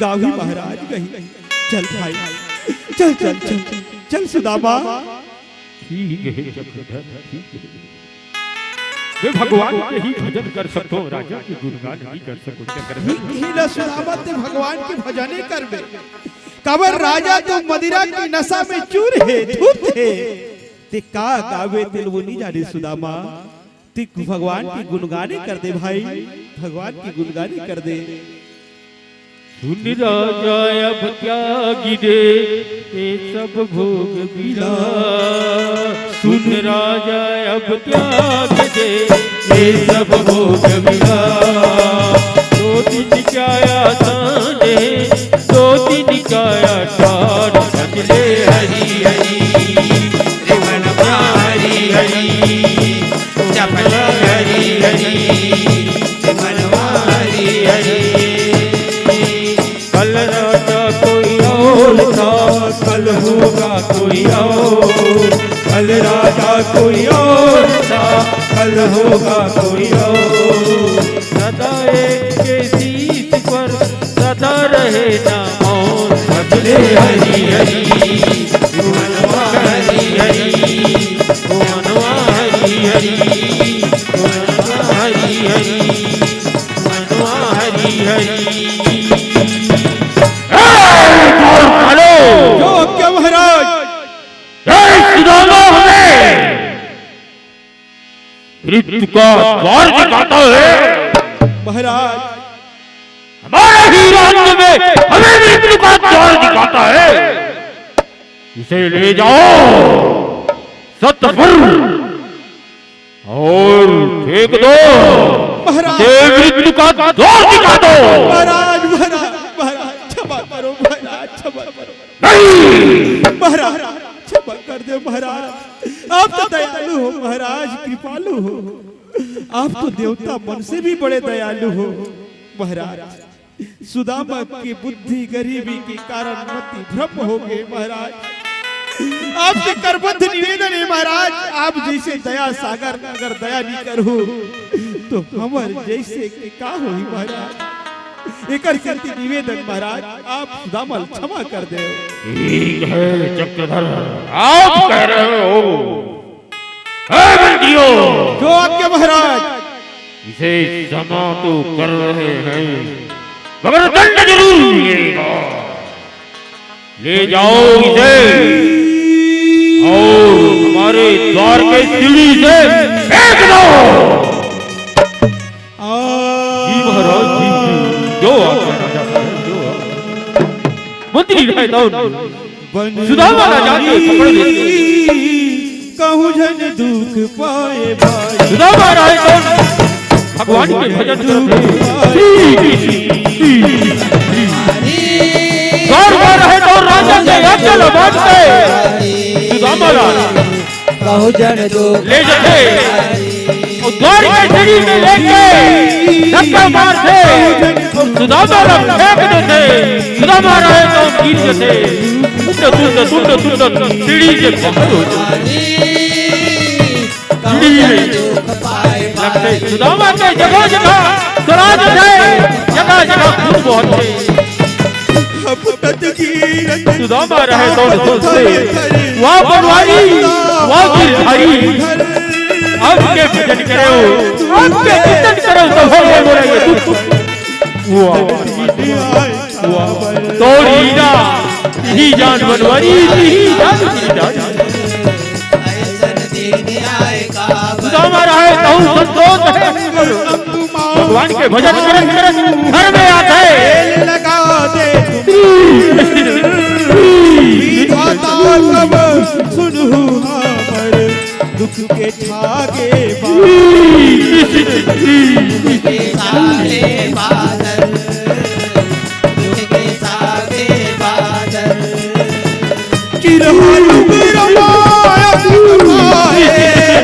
गावी महाराज गही। चल भाई, चल, चल, चल, चल सुदामा। ठीक है चक्रधर, ठीक है। मैं भगवान के ही भजन कर सकता हूँ, राजा के गुणगान नहीं कर सकता चक्रधर। ठीक ही ला सुदामा, ते भगवान के भजन ही करबे। काबर राजा तो मदिरा के नशा में चूर है, धुत है। ते का गावे तेल वो नहीं जाने सुदामा। ते भगवान के गुणगाने कर दे भाई, भगवान के गुणगाने कर दे। सुन राजा अब त्यागी दे ये सब भोग विलास। सुन राजा अब त्याग दे ये सब भोग विलास। दो दिन का आसान है, दो दिन का आसान। बदले हरी हरी, रे मनवा हरी हरी, जपले हरी हरी, रे मनवा हरी हरी। कल राजा कोई और था, कल होगा कोई और। कल राजा कोई और था, कल होगा कोई और। सदा एक के शीश पर सदा रहे ना मौन। बदले हरी हरी, मनवा हरी हरी, मनवा हरी हरी, मनवा हरी हरी, मनवा हरी हरी। ए, कौन खड़े? जो क्या महाराज? ए, सुदामा हमें मृत्यु का द्वार दिखाता है। महाराज। हमारे ही राज्य में हमें मृत्यु का द्वार दिखाता है। इसे ले जाओ सतपुर और फेंक दो। महाराज। ये मृत्यु का द्वार दिखा दो। महाराज, महाराज, महाराज, क्षमा करो महाराज, क्षमा करो। नहीं। महाराज, क्षमा कर दे महाराज, आप तो दयालु हो महाराज, कृपालु हो, आप तो देवता मन से भी बड़े दयालु हो महाराज। सुदामा की बुद्धि गरीबी के कारण मति भ्रम हो गए महाराज। आपसे करबद्ध निवेदन है महाराज, आप जैसे दया सागर अगर दया नहीं करहु तो हमर जैसे के का होही महाराज। एकर सेती निवेदन महाराज, आप सुदामा ल क्षमा कर दे। ठीक है चक्रधर, आप कह रहे हो। ए, जो आज्ञा महाराज। इसे क्षमा तो कर रहे हैं, मगर दंड जरूर मिलेगा। ले जाओ इसे और हमारे द्वार के सीढ़ी से फेंक दो। जी महाराज, जी, जी। जो आज्ञा राजा, जो आज्ञा। मंत्री रायदान सुदामा राजा के पकड़ लेते। कहूँ जन दुख पाए भाई। सुदामा रायदान भगवान के भजन करते। श्री, श्री, श्री, श्री। बार बार है तो राजा के आज्ञा ल बांधते। सुदामा राजा कहूँ जन दुख ले जाते। और द्वार के सीढ़ी में लेके धक्का मारते। सुदामा ल फेंक देते। सुदामा रायदान गिर जाते। टुंड, टुंड, टुंड, टुंड, सीढ़ी से बाहर हो जाते। सीढ़ी में लगते। सुदामा के जगह जगह स्वराज थे, जगह जगह खून बहते। सुदामा रहे तो सोचते, वाह बनवारी, वाह गिरधारी, आपके भजन करो, आपके कीर्तन करो, तो हो गए मोरा ये दुख। वाह, वाह। तोरी ना, ही जान बनवारी, ही जान बनवारी। सुदामा रहे तहु संतोष है। भगवान के भजन करत करत घर में आते। तेल लगा दे। विधाता कब सुनहु हमर दुख के छागे बादल। दुख के छागे बादल। दुख के छागे बादल। चिरहालू रमायन कथा है।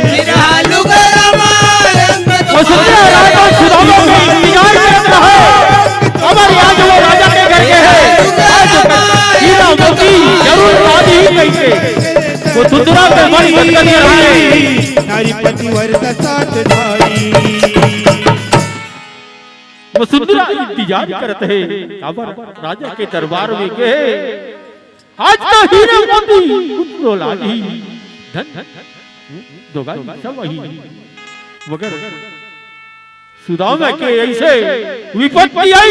चिरहालू रमायन कथा है। वसुंधरा राजा सुदामा का इंतजार करत रहा। अगर आज वो राजा के घर के है, आज हीरा मोती जरूर शादी ही करेंगे। वसुंधरा के मन बदल रहा है। नारी पतिव्रता साथ धारी। वसुंधरा इंतजार करत है। अबर राजा के दरबार में गए। आज तो हीरे मोती कुछ तो लागी। धन, धन, दोगा सब वही। मगर सुदामा के ऐसे विपत्ति आई।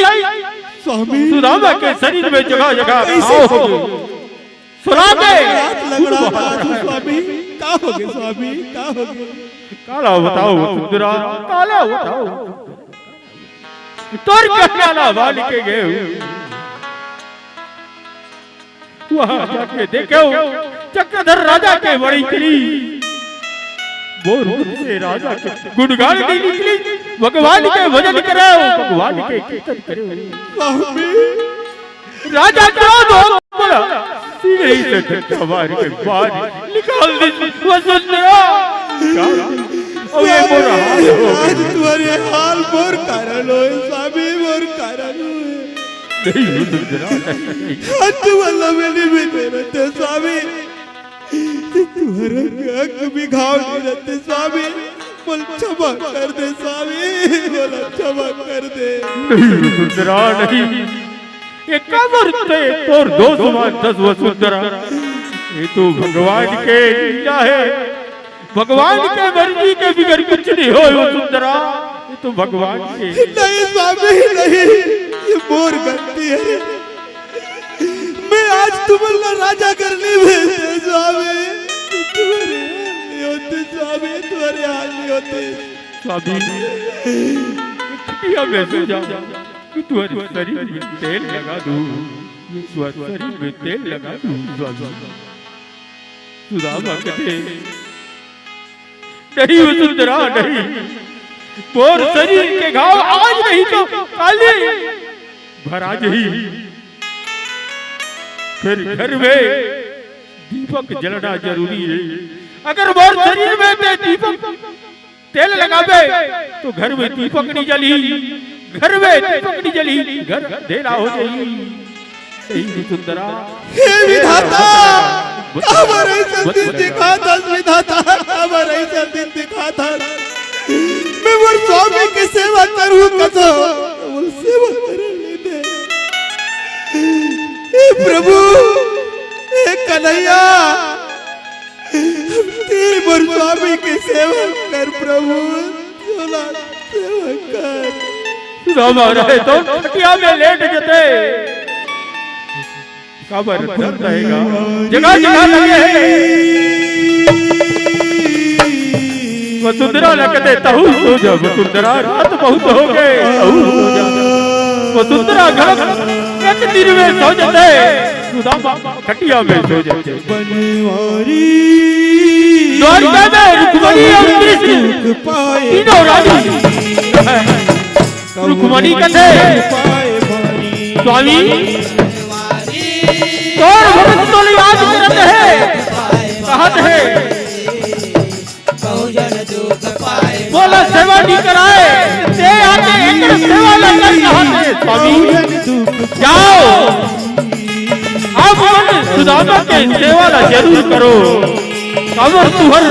स्वामी। सुदामा के शरीर में जगह जगह कैसे? घाव हो गए। सुना दे। हाथ लग रहा था, स्वामी। का हो गए स्वामी, का हो गए? काला बताओ सुंदरा, काला बताओ। तोर कहना ला मान के गए हूँ। वहाँ जाके देखो, चक्रधर राजा के बड़ी करी। वो रूप से राजा के गुणगान की निकली। भगवान के भजन करो, भगवान के कीर्तन करो। स्वामी। राजा क्रोध हो बड़ा, सीधे ही से धक्का मार के बाहर निकाल दी वसुंधरा। क्या? अब ये मोर हाल हो। आज तुम्हारे हाल मोर कारण हो, स्वामी, मोर कारण हो। नहीं वसुंधरा, नहीं। आज तुम्हारा मैंने भी दे रहते स्वामी, तुम्हारे अंग भी घाव नहीं रहते स्वामी। बोल क्षमा कर दे स्वामी, बोला क्षमा कर दे। नहीं वसुंधरा, नहीं। ये काबर ते तोर दोष मानथस वसुंधरा? ये तो भगवान के लीला है, भगवान के मर्जी के बिगर कुछ नहीं होय वसुंधरा। ये तो भगवान के। नहीं स्वामी, नहीं, ये मोर गलती है। मैं आज तुम्हारा राजा कर नहीं भेजते स्वामी, तुम्हारे हाल नहीं होते स्वामी, तुम्हारे हाल नहीं होते। स्वामी, किया मैं सो जाऊं? तुम्हारे शरीर में तेल लगा दूं, तुम्हारे शरीर में तेल लगा दूं। सुदामा कहते, नहीं वसुंधरा, नहीं। मोर शरीर के घाव आज नहीं तो काली भरा जही। फिर घर में दीपक जलना जरूरी है। अगर मोर शरीर में ते दीपक तेल लगाबे तो घर में दीपक नहीं जली, घर में दीपक नहीं जली, घर अंधेरा हो जाई। हे वसुंधरा। हे विधाता, काबर ऐसा दिन दिखाथस विधाता, काबर ऐसा दिन दिखाथस? मैं मोर स्वामी के सेवा करूं कसो, मोर सेवा करे ले दे। हे प्रभु, हे कन्हैया, ते मोर स्वामी के सेवा कर प्रभु, तोला सेवा कर। सुदामा रहे तो खटिया में लेट जते। काबर दर्द रहेगा, जगह जगह लगे हे। वसुंधरा ल कथे तहू सो जा, वसुंधरा रात बहुत हो गए, तहू सो जा। वसुंधरा घर एक दिन में सो जते, सुदामा खटिया में सो जते। बनवारी। द्वारिका में रुक्मणी और कृष्ण तीनों रानी। रुक्मणी कथे, स्वामी, तोर भगत तोला याद करत हे, कहत हे, मोला सेवा नइ कराए, ते आके एकर सेवा ला कर, कहत हे, स्वामी, जाओ, अब मन सुदामा के सेवा ला जरूर करो। काबर तुहर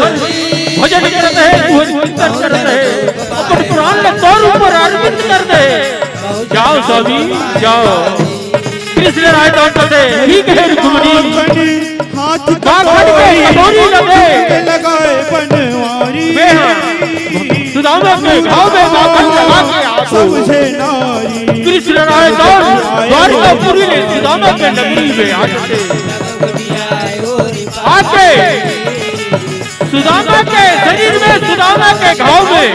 भजन करत हे, तुहर कीर्तन करत हे, अपन प्राण ला तोर ऊपर अर्पित कर दे। जाओ स्वामी, जाओ। कृष्ण राय तो कथे, ठीक हे रुक्मणी। हाथ माखन के कटोरी लगे। लगाए बनवारी। वे हाँ। सुदामा के घाव में माखन लगा के आ गो। समझे नारी। कृष्ण राय तो द्वारिकापुरी ले सुदामा के नगरी में आ जाते। आके सुदामा के शरीर में, सुदामा के घाव में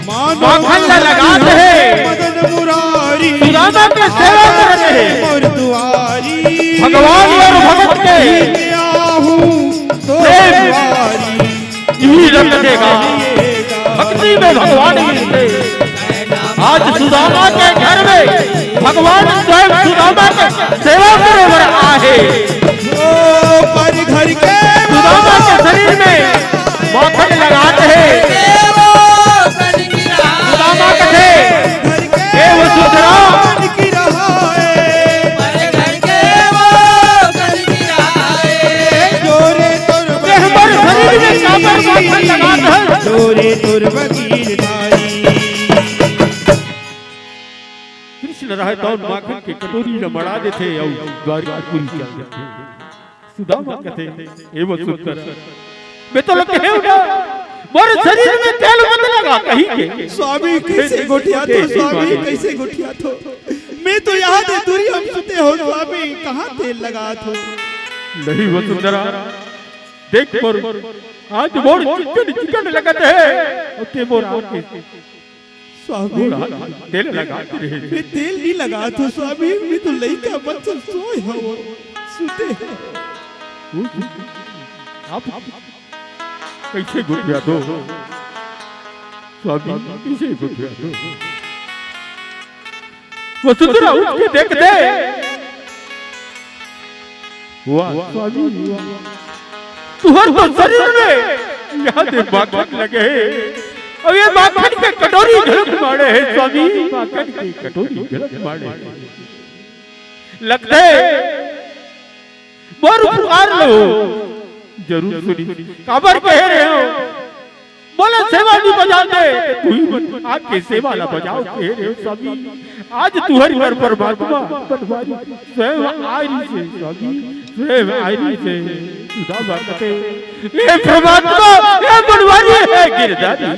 माखन ला लगात हे। मदन मुरारी। सुदामा के सेवा करत हे। मोर दुआरी। भगवान और भगत के प्रेम। यही रंग देगा। भक्ति में भगवान मिलते। आज सुदामा के घर में भगवान स्वयं सुदामा के सेवा करे बर आहे। ओ पर घर के सुदामा के शरीर में माखन लगात हे। सुदामा कथे, हे वसुंधरा, जोरे तोर ते हमर शरीर में काबर माखन लगात हस? जोरे तोर बगीर नारी। कृष्ण राय तौन माखन के कटोरी ल मड़ा देथे अउ द्वारिकापुरी चल देथे। सुदामा कथे, हे वसुंधरा, मैं तोला कहेंव ना, मोर शरीर में तेल मत लगा कहिके। स्वामी, कइसे गोठियाथो, स्वामी, कइसे गोठियाथो? मैं तो यहाँ दे दूरी हम सुते हों स्वामी, कहाँ तेल लगाथो? नहीं वसुंधरा, देख मोर, आज मोर चिकन चिकन लगत हे, अउ ते मोर आँख के स्वामी, तेल लगा के रहे। मैं तेल नइ लगाथों स्वामी, मैं तो लइका बच्चा सोए हवं, सुते हवं। आप कइसे गोठियाथो स्वामी, कइसे गोठियाथो? वसुंधरा उठ के देखथे। वाह स्वामी, वाह। तुहर तो शरीर में यहाँ दे माखन लगे हे, अउ ये माखन के कटोरी घलोक माड़े हे स्वामी, माखन के कटोरी घलोक माड़े हे। लगथे मोर पुकार लो, जरूर सुनी। काबर कहे रहे हो? मोला सेवा नइ बजान दे, तुही मन आके सेवा ला बजाव कहे रहे हो स्वामी। आज तुहर घर परमात्मा बनवारी स्वयं आय रहिसे स्वामी, स्वयं आय रहिसे। सुदामा कथे, हे परमात्मा, हे बनवारी, हे गिरधारी,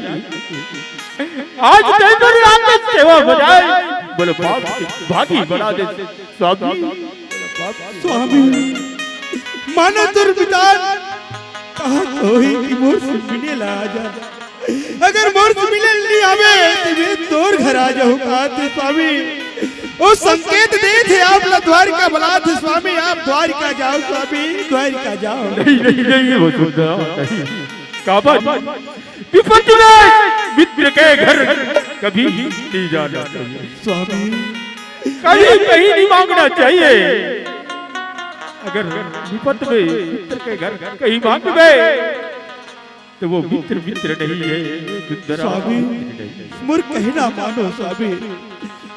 आज तैं मोर आके सेवा बजाए, मोला पाप के भागी बना दे। स्वामी, स्वामी, मानो दुर्विधान कहा कोई कि मोर से मिले ला आ जा। अगर मोर से मिले नइ आवे, त मैं तोर घर आ जाहूं, कहाथे स्वामी। ओ संकेत देत हे, आप ला द्वारिका बलाथे स्वामी, आप द्वारिका जाव स्वामी, द्वारिका जाव। नहीं, नहीं, नहीं, वो सुनना नहीं। काबर? विपत्ति में मित्र के घर कभी नहीं जाना चाहिए। स्वामी, कभी कहीं नहीं मांगना चाहिए। अगर विपत्ति में मित्र के घर कहीं मांग गए, तो वो मित्र मित्र नहीं है, सुंदरा स्वामी, मित्र नहीं। मोर कहना मानो स्वामी,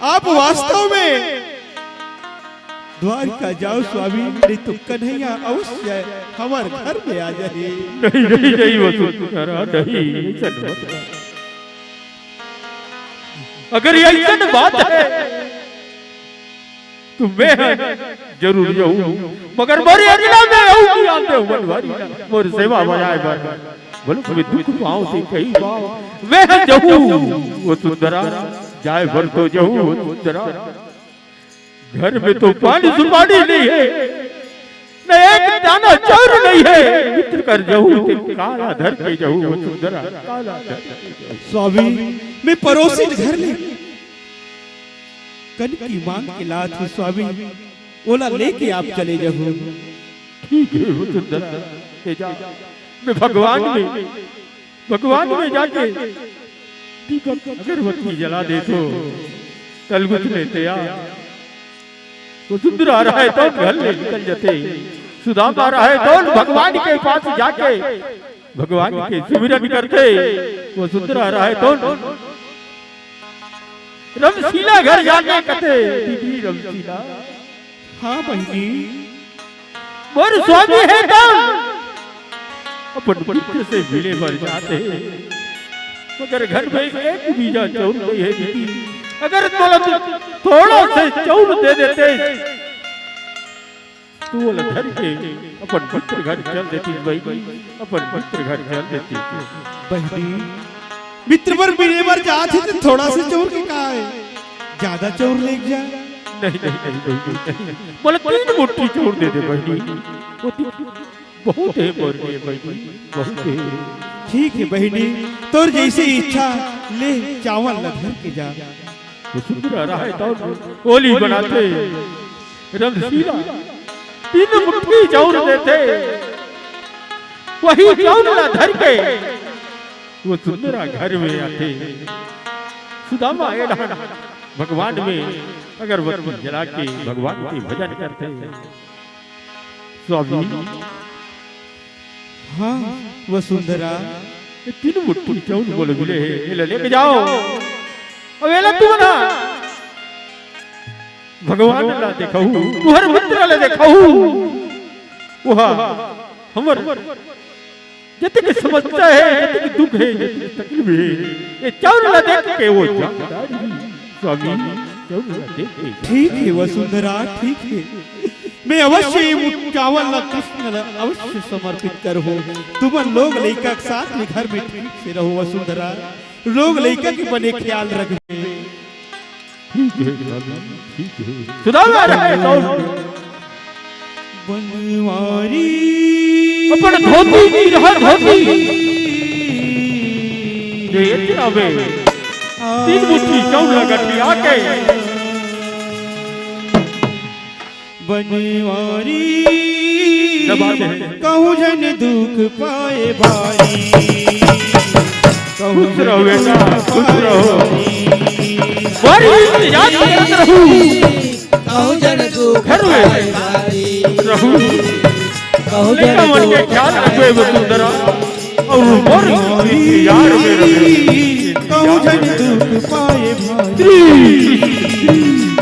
आप वास्तव में द्वारिका जाव स्वामी, नहीं तो कन्हैया अवश्य हमर घर में आ जाही। नहीं, नहीं, नहीं, वो सुंदरा, नहीं, ऐसा मत कर। अगर ये ऐसा बात है, तो मैं ह जरूर जहूँ, मगर मोर अगला में अउ की आन देहूँ बनवारी ला, मोर सेवा बजाए बर। बोलो, कभी दुख पाँव से कही बाव, मैं ह जहूँ वो सुंदरा, जाए बर तो जहूँ वो सुंदरा। घर में तो पानी सुपारी नहीं है, न एक दाना चाउर नहीं है। मित्र कर जहूँ ते काला धर के जहूँ वो सुंदरा, काला धर के जहूँ। स्वामी, मैं परोसिन घर ले कनकी मांग के लात हूँ स्वामी, ओला लेके आप चले जहू। ठीक है वो सुंदरा, ले जा। मैं भगवान में, भगवान में जाके दीपक अगरबत्ती जला देथों। कलगुत लेते आ। वो सुंदरा रहे तो घर ले निकल जाते। सुदामा रहे तो भगवान के पास जाके भगवान के सुमिरन करते। वो सुंदरा रहे तो रमशीला घर जाके कथे, दीदी रमशीला। हाँ बहिनी। मोर स्वामी हे तो अपन मित्र से मिले बर जाथे, मगर घर में एक बीजा चाउर नहीं है दीदी। अगर तोला थोड़ा से चाउर दे देते, तू ओला धर के अपन मित्र घर चल देती बहिनी, अपन मित्र घर चल देती। बहिनी, मित्र बर मिले बर जात हे तो थोड़ा से चाउर के का हे, ज्यादा चाउर लेके जा। नहीं, नहीं, नहीं, बहिनी, नहीं। बोले तीन मुट्ठी चाउर दे दे बहिनी, वो तो बहुत है मोर लिए बहिनी, बहुत है। ठीक है बहिनी, तोर जैसे इच्छा, ले चावल ला धर के जा। वो सुंदरा रहे तो ओली बनाथे। रमशीला तीन मुट्ठी चाउर देथे, वही चाउर ला धर के वो सुंदरा घर में आथे। सुदामा एड़ा भगवान में अगरबत्ती जला के भगवान के भजन करथे। स्वामी, हाँ वसुंधरा। ये तीन मुट्ठी चाउर बोले मिले हे, एला लेके जाव। अब एला तू ना भगवान ला देखाहू, तुहर मित्र ला देखाहू। ओहा हमर जतके समस्या हे, जतके दुख हे, जतके तकलीफ हे, ये चाउर ला देख के वो जानदार ही स्वामी, चाउर ला देख के। ठीक हे वसुंधरा, ठीक हे। मैं अवश्य ये चावल ला कृष्ण ला अवश्य समर्पित करहूँ। तुमन लोग लइका के साथ में घर में ठीक से रहो वसुंधरा। लोग लइका के बने ख्याल रखबे। ठीक हे स्वामी, ठीक हे। सुदामा रहे तो बनवारी। अपन धोती नी रहा धोती। जो ये तेरा बे। तीन मुट्ठी चाउर ला गठिया के। बनवारी। क्या बात है? कहूँ जन दुख पाए भारी। कहूँ खुश रहो बेटा, खुश रहो। बड़ी याद करत रहू। कहूँ जन दुख घर में पाए भारी। रहू। कहूँ जन लइका मन के दुख ख्याल रखबे वसुंधरा। अउ मोर यार में रहे। कहूँ जन दुख पाए भारी।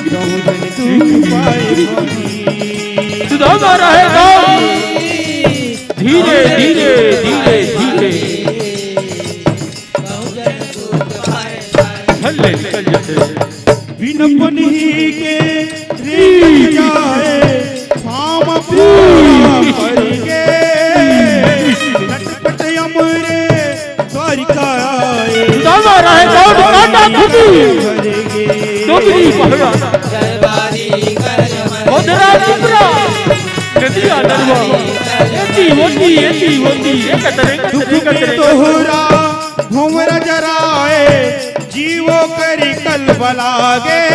कहूँ जन दुख पाए भारी। सुदामा रहे तो धीरे, धीरे, धीरे, धीरे। झल्ले निकल जाते। बिन पनही के रेंगत जाए, फाम पूरा करके। नटपट अमरे द्वारिका आए। दादा रहे दौड़ काटा खुदी। करके। डोगरी पहला। मोदरा टुकड़ा। नदिया नरवा। एती होती, एती होती। एकतरे, दुख एकतरे, में एकतरे। तोहरा भंवरा जराए, जीवो करी कलबलागे।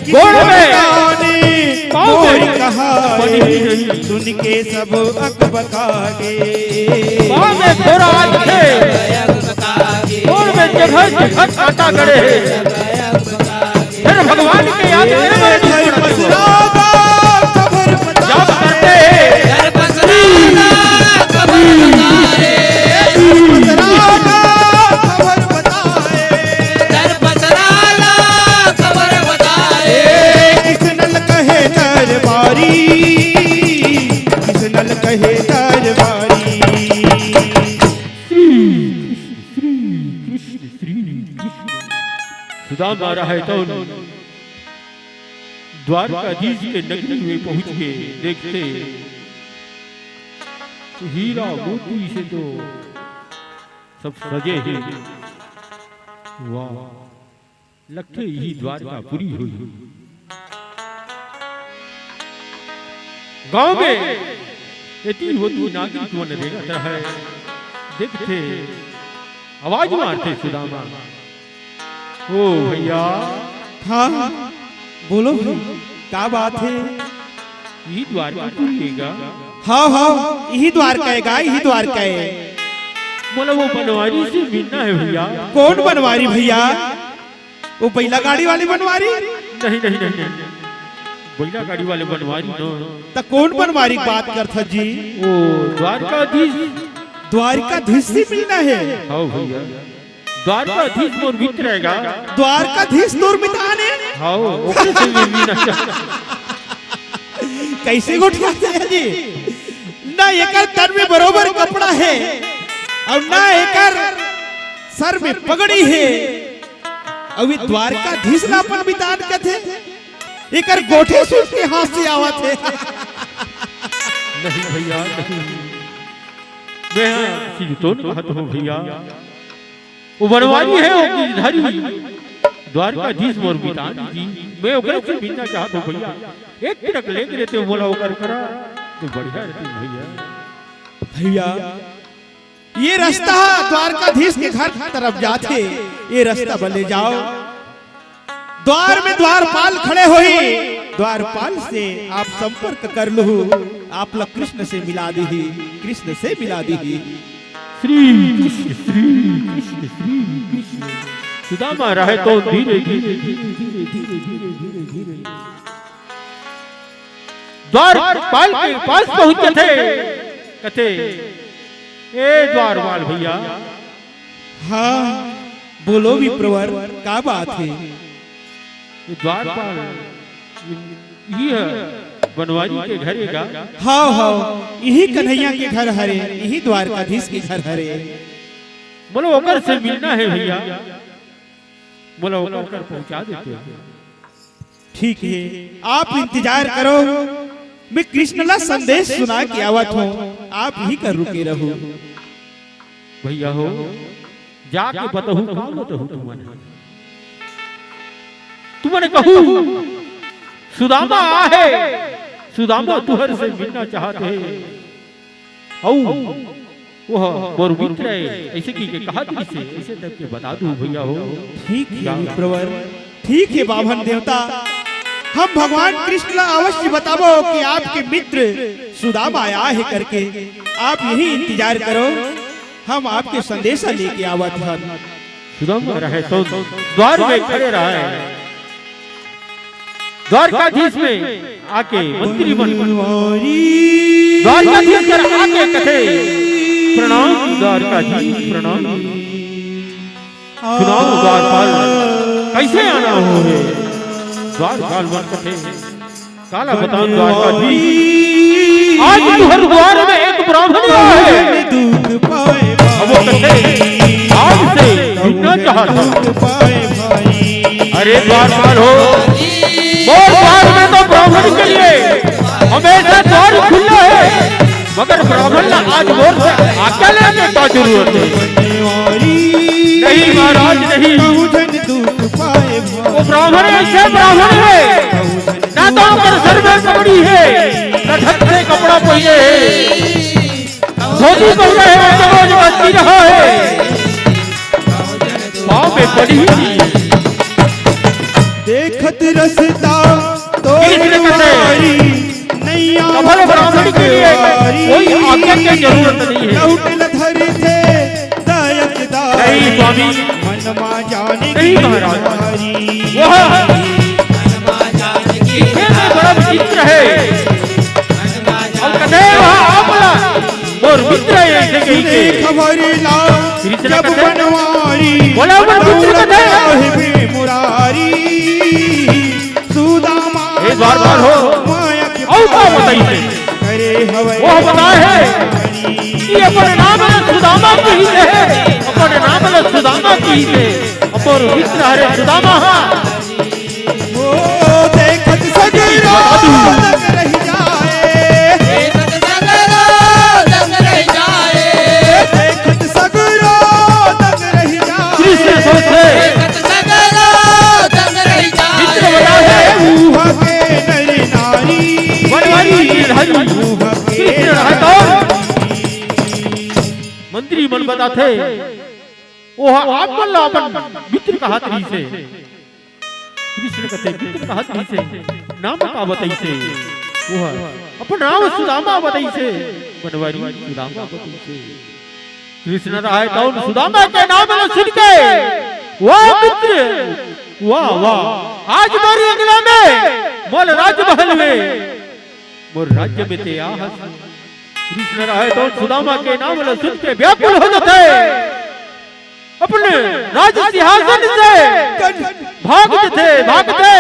गोड़ में, किसी बताने पाँव में, मोर कहाए, पानी भी नहीं। सुन के सब अकबकागे। पाँव में थोड़ा आगे, गोड़ में जगह जगह कांटा गड़े हे। फिर भगवान के याद में मरे धर्मस रागा खबर जाप बताए। करते हैं। धर्मस रागा खबर बताए। धर्मस रागा खबर बताए। धर्मस रागा खबर बताए। किस नल कहे दरबारी, किस नल कहे दरबारी। श्री कृष्ण, श्री कृष्ण, श्री कृष्ण। सुदामा रहे तो द्वारकाधीश के नगरी में पहुंच के देखथे, हीरा मोती से तो सब सजे हे। वाह, लगथे इही द्वारकापुरी होही। गांव में एती ओती नागरिक मन रेंगत रहय। देखथे, आवाज मारथे सुदामा, "ओ भैया।" हाँ, बोलो भाई, का बात हे? इही द्वारकापुरी हे गा? हाँ, हाँ, इही द्वारका हे गा, इही द्वारका हे। मोला वो बनवारी से मिलना हे भैया। कौन बनवारी भैया? वो बैला गाड़ी वाले बनवारी? नहीं, नहीं, नहीं, नहीं। बैला गाड़ी वाले बनवारी न। त कौन बनवारी के बात करथस जी? वो द्वारकाधीश। द्वारकाधीश से मिलना हे? हाँ भैया, द्वारकाधीश मोर मित्र हे गा। द्वारकाधीश तोर मितान हे? हाँ, ओकरे से मिलना चाहत। कइसे गोठियाथे जी? ना एकर तन में बरोबर कपड़ा हे अउ ना एकर सर में पगड़ी हे, अउ ये द्वारकाधीश ला अपन मितान कथे, एकर गोठे सूझ के हाथ से आवत हे। नहीं भैया, नहीं, मैं हाँ सिंह तो नहीं कहत हूँ भैया, वो बनवारी हे, वो गिरधारी, द्वारकाधीश मोर मितान जी, मैं ओकरे से मिलना चाहत हूँ भैया, एक तिलक लेके देते हो मोला ओकर करा, तो बढ़िया रहती भैया। भैया, ये रस्ता द्वारकाधीश के घर तरफ जाथे, ये रस्ता बले जाओ। द्वार में द्वारपाल खड़े होही, द्वारपाल से आप संपर्क कर लू, आप ला कृष्ण से मिला दीही, कृष्ण से मिला दीही। श्री कृष्ण, श्री कृष्ण, श्री कृष्ण। सुदामा रहे तो धीरे, धीरे, धीरे, धीरे, धीरे, धीरे, धीरे। द्वारपाल के पास पहुंचथे, कथे, "ए द्वारपाल भैया।" हाँ, बोलो विप्रवर, का बात हे? ये द्वारपाल, ये बनवारी के घर हे गा? हाँ, हाँ, इही कन्हैया के घर हरे, इही द्वारकाधीश के घर हरे। मोला ओकर से मिलना हे भैया, मोला ओकर कर पहुंचा देते। ठीक हे, आप इंतजार करो, मैं कृष्ण ला संदेश सुना के आवत हूँ, आप इही कर रुके रहू। भैया हो, जाके बतहू, का बतहू तुमन? तुमन कहू, सुदामा आहे, सुदामा तुहर से मिलना चाहत हे। अउ ओह मोर मित्र हे, अइसे कहिके कहत रहिसे, अइसे type के बता दू भैया हो। ठीक हे विप्रवर, ठीक हे बाभन देवता, हम भगवान कृष्ण ला अवश्य बताबो कि आपके मित्र सुदामा आय हे करके। आप इही इंतजार करो, हम आपके संदेशा लेके आवत हन। सुदामा रहे तो द्वार में खड़े रहे। द्वारकाधीश में आके मंत्री मन द्वारकाधीश कर आके कथे, "प्रणाम द्वारकाधीश, प्रणाम।" सुनाओ द्वारपाल, कइसे आना हो हे? द्वारपाल मन कथे, काला बतान द्वारकाधीश, आज तुहर द्वार में एक ब्राह्मण आय हे। अब वो कथे, आज से मिलना चाहत हूँ। अरे द्वारपाल हो, मोर द्वार में तो ब्राह्मण के लिए हमेशा द्वार खुला हे, मगर ब्राह्मण ला आज मोर से आज्ञा लेने का जरूरत हे। नहीं महाराज, नहीं। वो ब्राह्मण अइसे ब्राह्मण हे, ना तो ओकर सर में पगड़ी हे, ना ढंग से कपड़ा पहिरे हे। धोती पहिरे हे, वो तो रोज बस्ती रहा हे। पाँव में पड़ी। देखत रस्ता तो कृष्ण कथे, नैया कभर ब्राह्मण के लिए कोई आज्ञा की जरूरत नहीं है। लौट ल धर थे दायक दारी। नहीं स्वामी। मन मा जाने नहीं महाराज। वह पीछे में बड़ा विचित्र है। और कथे वह आपला मोर मित्र है, ऐसे कही के। खबर ला कृष्ण जब कथे, बनवारी, बोला मोर मित्र कथे। मुरारी सुदामा हे द्वारपाल हो, माया के और का बताई है? करे हवे वो बताए है कि अपन नाम ला सुदामा कही है, अपन नाम ला सुदामा कही है, अपन मित्र हरे सुदामा हा। ओ देखत सजे दंग रहि जाए। देखत सगरो दंग रहि जाए। देखत सगरो दंग रहि जाए। कृष्ण सोचे। देखत सगरो दंग रहि जाए। मित्र बना है। ऊहा के नर नारी। बनवारी गिरधारी। ऊहा के कृष्ण रहत और मंत्री मन बताथे, ओह आप मन ला अपन मित्र कहत रहिसे। कृष्ण कथे, "मित्र कहत रहिसे, नाम का बतइसे?" ओह अपन नाम सुदामा बतइसे, बनवारी सुदामा बतइसे। कृष्ण रहय तउन सुदामा के नाम ल सुन के, "वाह मित्र, वाह, वाह, आज मोर अंगना में, मोर राजमहल में, मोर राज्य में ते आहस।" कृष्ण रहय तउन सुदामा के नाम ल सुन के व्याकुल हो जाथे। अपन राज सिंहासन से भाग जथे, भागथे,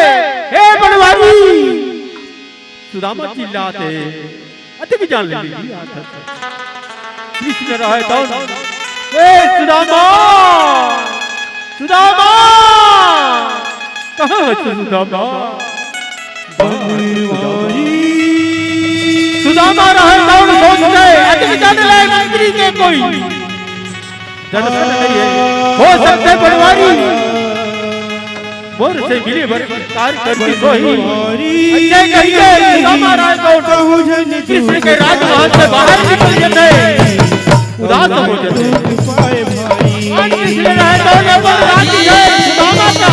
"हे बनवारी!" सुदामा चिल्लाथे, "अतिक जान ले।" कृष्ण रहय तउन, "ए सुदामा, सुदामा, कहाँ हस सुदामा?" सुदामा रहय तउन सोचथे, "अतिक जान ले मंत्री के कोई दर्शन नइ हे। हो सकथे बनवारी मोर से मिले बर कार कर दी सोही।" अइसे कहिके सुदामा रहय तउन कृष्ण के राजमहल से बाहर निकल जाथे, उदास हो जाथे। कृष्ण रहय तउन अपन राज्य सुदामा का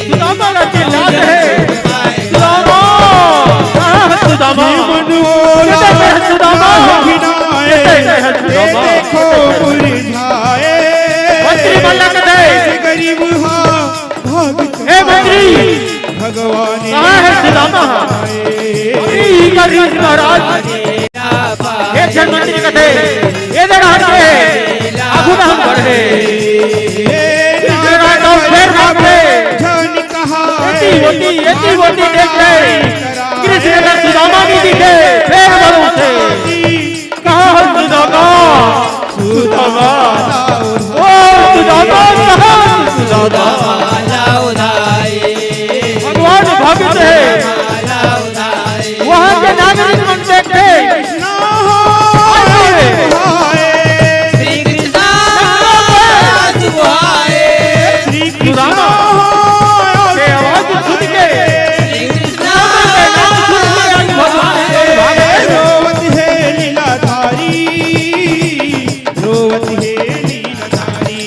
सुदामा ला चिल्लात हे, "सुदामा, कहाँ हे सुदामा? किधर हे सुदामा? किधर हे सुदामा?" मंत्री मन ला कथे, "हे मंत्री, कहाँ हे सुदामा?" अरे, इही कर रहिस महाराज। एक झन मंत्री कथे, "ए दे डहर के, आगू डहर बढ़े।" कृष्ण रहय तउन फेर भागथे। एती ओती, एती ओती देखथे। कृष्ण ला सुदामा नइ दिखे, फेर भरोसे, "कहाँ हस सुदामा? सुदामा, ओ सुदामा, कहाँ हस सुदामा?" भगवान भक्त हे। वहाँ के नागरिक मन देखथे। श्री कृष्ण सुदामा के आवाज सुन के, श्री कृष्ण के नाम सुन के आज भगवान के भाग हे। रोवत हे लीलाधारी, रोवत हे लीलाधारी।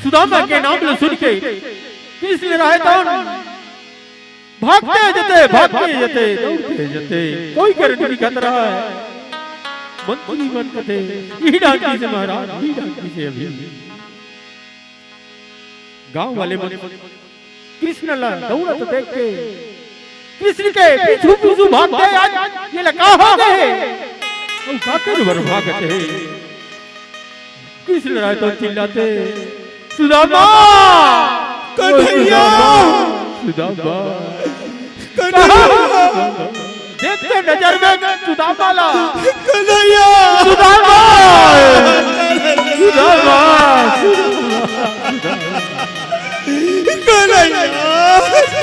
सुदामा के नाम ल सुन के कृष्ण रहय तउन भागथे जथे, भागथे जथे, दउड़थे जथे, कोई कर नइ दिखत रहय। मंत्री मन कथे, "इही डाहर कइसे महाराज, इही डाहर कइसे अभी?" गांव वाले मन कृष्ण ला दउड़त देख के कृष्ण के पीछू पीछू भागथे, "आज ये ला का हो गे हे? अउ काकर बर भागत हे?" कृष्ण रहय तउन चिल्लाथे, "सुदामा! कन्हैया! सुदामा!" कन्हैया! देखथे नजर में सुदामा ला। कन्हैया! सुदामा! सुदामा! कन्हैया!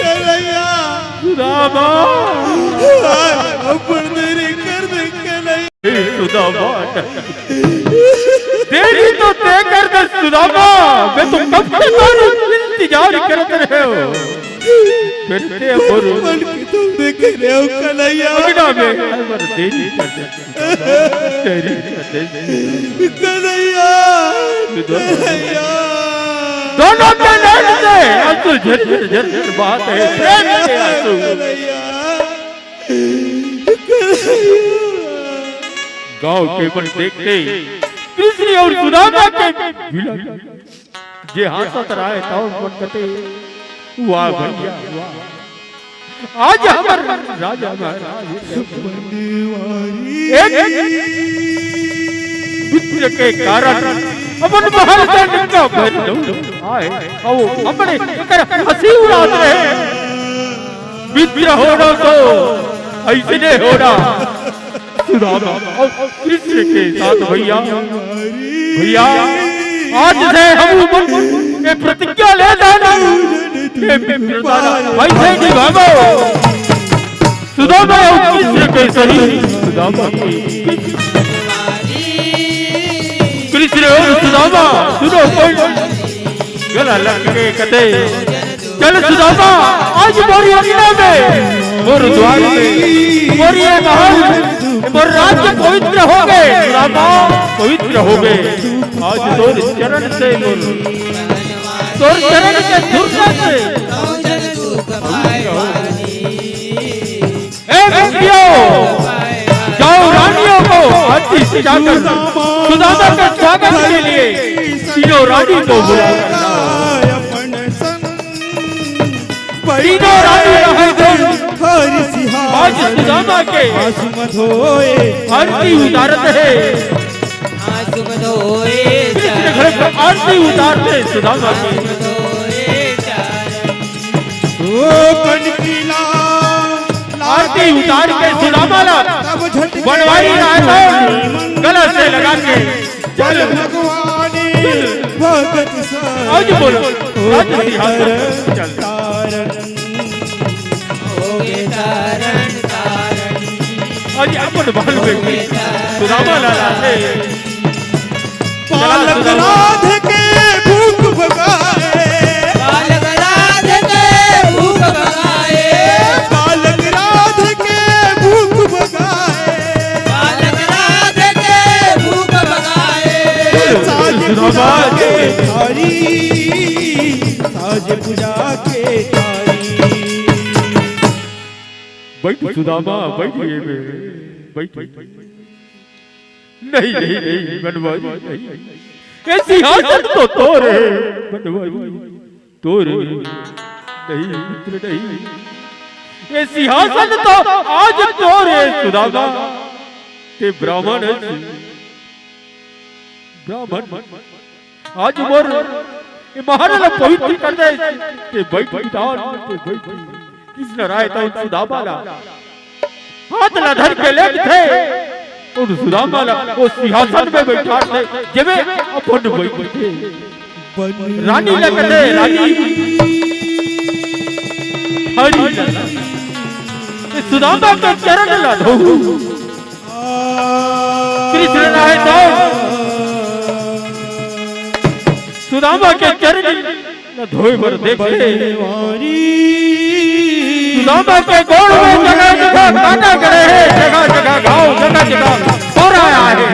कन्हैया! सुदामा! अपन देरी कर दे कन्हैया। ए सुदामा, देरी तो तैं कर दे सुदामा, मैं तो कब से तोर इंतजार करत रहे हंव। फिर से अपुर मन के तुम देख रहे हो कन्हैया। अंगना में हर बार देरी कर दे। देरी कर दे। कन्हैया, कन्हैया। दोनों के नैन से आंसू झरझर झरझर बहत हे, प्रेम के आंसू। कन्हैया। गांव के मन देख के कृष्ण अउ सुदामा के मिलन, जे हांसत रहय, तउन मन कथे, "वाह भैया, वाह। आज हमर राजा महाराज एक मित्र के कारण अपन महल से निकल आए, अउ हमने एकर हंसी उड़ात रहे।" मित्र होना तो अइसने होना। सुदामा अउ कृष्ण के साथ भैया, भैया, आज से हम मन ये प्रतिज्ञा ले डारन, हे मित्र दारा, वइसे निभावो। सुदामा अउ कृष्ण के सही। सुदामा के कृष्ण अउ सुदामा, सुनो कोई गला लग के कथे। चल सुदामा, आज मोर अंगना में, मोर द्वार में, मोर ये महल, मोर राज्य पवित्र होगे। सुदामा, पवित्र होगे। आज तोर चरण से मोर, तोर चरण के धूल से। ए मंत्रियों, जाओ रानियों को आरती सजाकर सुदामा के स्वागत के लिए तीनों रानी को बुलाओ। तीनों रानी रहे थे। आज सुदामा के आरती उतारत हे। आरती उतारते सुदामा के। ओ कनकीला आरती उतार के सुदामा ला बनवारी रायता गला से लगा के चल भगवान भगत सा। आज बोलो, आज सिंहासन चल। आज अपन बाल बेटी सुदामा ला लाथे। बालक राधे के भूख भगाए। बालक राधे के भूख भगाए। बालक राधे के भूख भगाए। बालक राधे के भूख भगाए। साज पूजा के थारी, साज पूजा के थारी। बैठ सुदामा, बैठ ये में, बैठ। नहीं, नहीं, नहीं, बनवारी नहीं। ये सिंहासन तो तोर हे, बनवारी। तोर हे। नहीं, मित्र नहीं। ये सिंहासन तो आज तोर हे, सुदामा। ते ब्राह्मण हे, ब्राह्मण। आज मोर ये महल ला पवित्र कर दे। ते बैठ बिधान, ते बैठ। कृष्ण राय तो सुदामा ला हाथ ला धर के लेगथे। अउ सुदामा ला ओ सिंहासन में बैठाथे, जेमे अपन बैठथे। रानी ला कथे, रानी। हरि ला। ये सुदामा के चरण ला धोहू। कृष्ण राय तो सुदामा के चरण ल धोए बर देखे। सुदामा के गोड़ में जगह जगह कांटा गड़े हे, जगह जगह घाव, जगह जगह फोरा आए हे।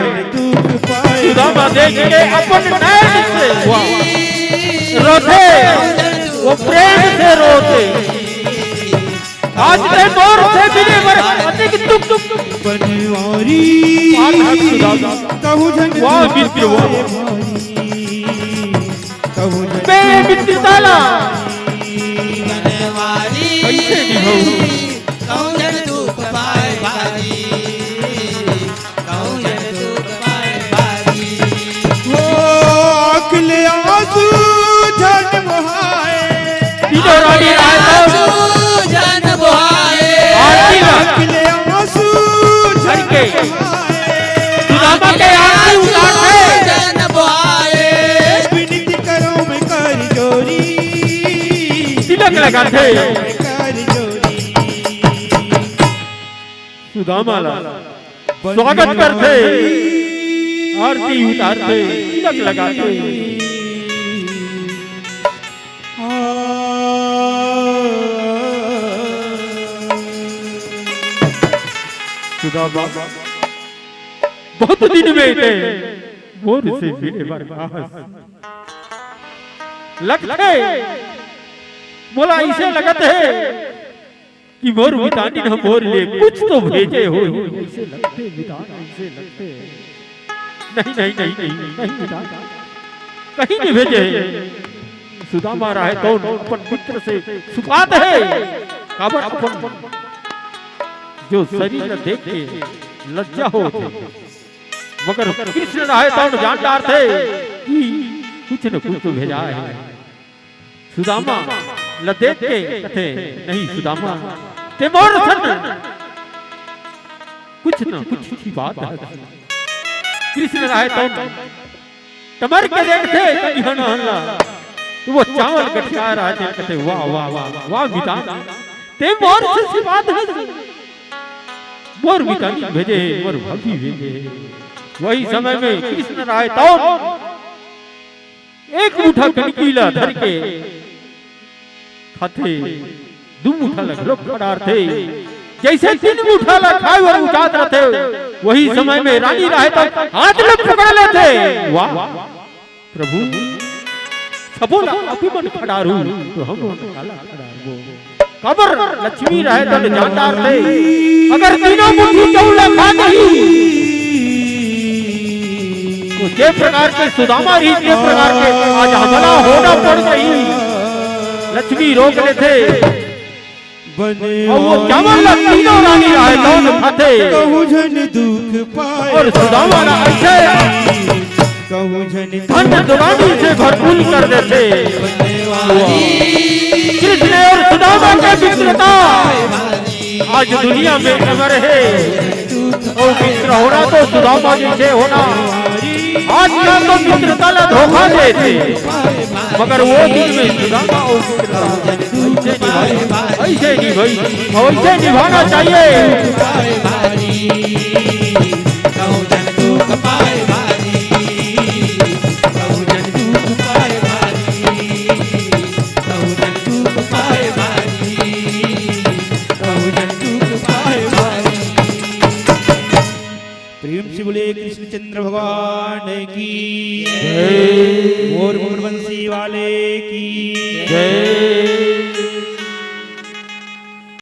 सुदामा देख के अपन नैन से रोथे, वो प्रेम से रोथे। आज ते मोर से मिले बर अतिक दुख दुख बनवारी। वाह मित्र, वाह। कहूँ जन बे मित्र साला। बनवारी। कैसे निभाऊं? कहूँ जन दुख पाए भारी। कहूँ जन दुख पाए भारी। हो आँख ले आंसू झन बहाए। तीनों रानी रायता। आंसू झन बहाए। आरती ला। आँख ले आंसू झन करके। बहाए। सुदामा के आरती उतार दे। जन बहाए। विनती करो मैं कर जोरी। तिलक लगाथे। कर जोरी। सुदामा ला स्वागत करथे, आरती उतारथे, तिलक लगाथे। सुदामा, बहुत दिन में ते मोर से मिले बर आहस। लगथे, मोला अइसे लगत हे कि मोर मितानी ह मोर ले कुछ तो भेजे होही। अइसे लगथे मितान, अइसे लगथे। नहीं, नहीं, नहीं, नहीं, नहीं मितान, कहीं नहीं भेजे हे। सुदामा राय तो अपन मित्र से छुपात हे, काबर अपन जो शरीर ल देख के लज्जा होत हे, मगर कृष्ण राय तो जान डारथे कि कुछ न कुछ तो भेजा हे। सुदामा ल देख के कथे, "नहीं सुदामा, ते मोर सन कुछ न कुछ छिपात हस।" कृष्ण राय तो टमर के देखथे, कभी हन हन ला। वो चावल गठिया रहा थे, कहते, "वाह, वाह, वाह, वाह, मितान, ते मोर से सिपात है, मोर मितान भेजे, मोर भाभी भेजे।" वही समय में कृष्ण राय तो एक मुठा कनकी ला धर के खाथे, दू मुठा ला घलो खड़ारथे। जैसे तीन मुठा ला खाए बर उचात रथे, वही समय में रानी राय तो हाथ ला पकड़ लेथे। वाह प्रभु, सबो ला अभी मन खड़ारू, तो हम मन काला खड़ारबो। काबर लक्ष्मी राय तो जान डारथे, अगर तीनों मुट्ठी चाउर ला खा जाही, तो जे प्रकार के सुदामा रही, जे प्रकार के आज हमला होना पड़ जाही, लक्ष्मी रोक लेथे। और वो चावल ला तीनों रानी राय तो खाथे। कहूँ झन दुख पाए और सुदामा ला ऐसे कहूँ झन धन दुरानी से भरपूर कर देथे। कृष्ण और सुदामा के मित्रता आज दुनिया में अमर है। और मित्र होना तो सुदामा जैसे होना। आज ना तो मित्रता ला धोखा देथे, मगर वो दिन में सुदामा और मित्रता ऐसे निभाई, ऐसे निभाई, और ऐसे निभाना चाहिए। प्रेम से बोले कृष्णचंद्र भगवान की जय। मोर मुकुट बंसी वाले की जय।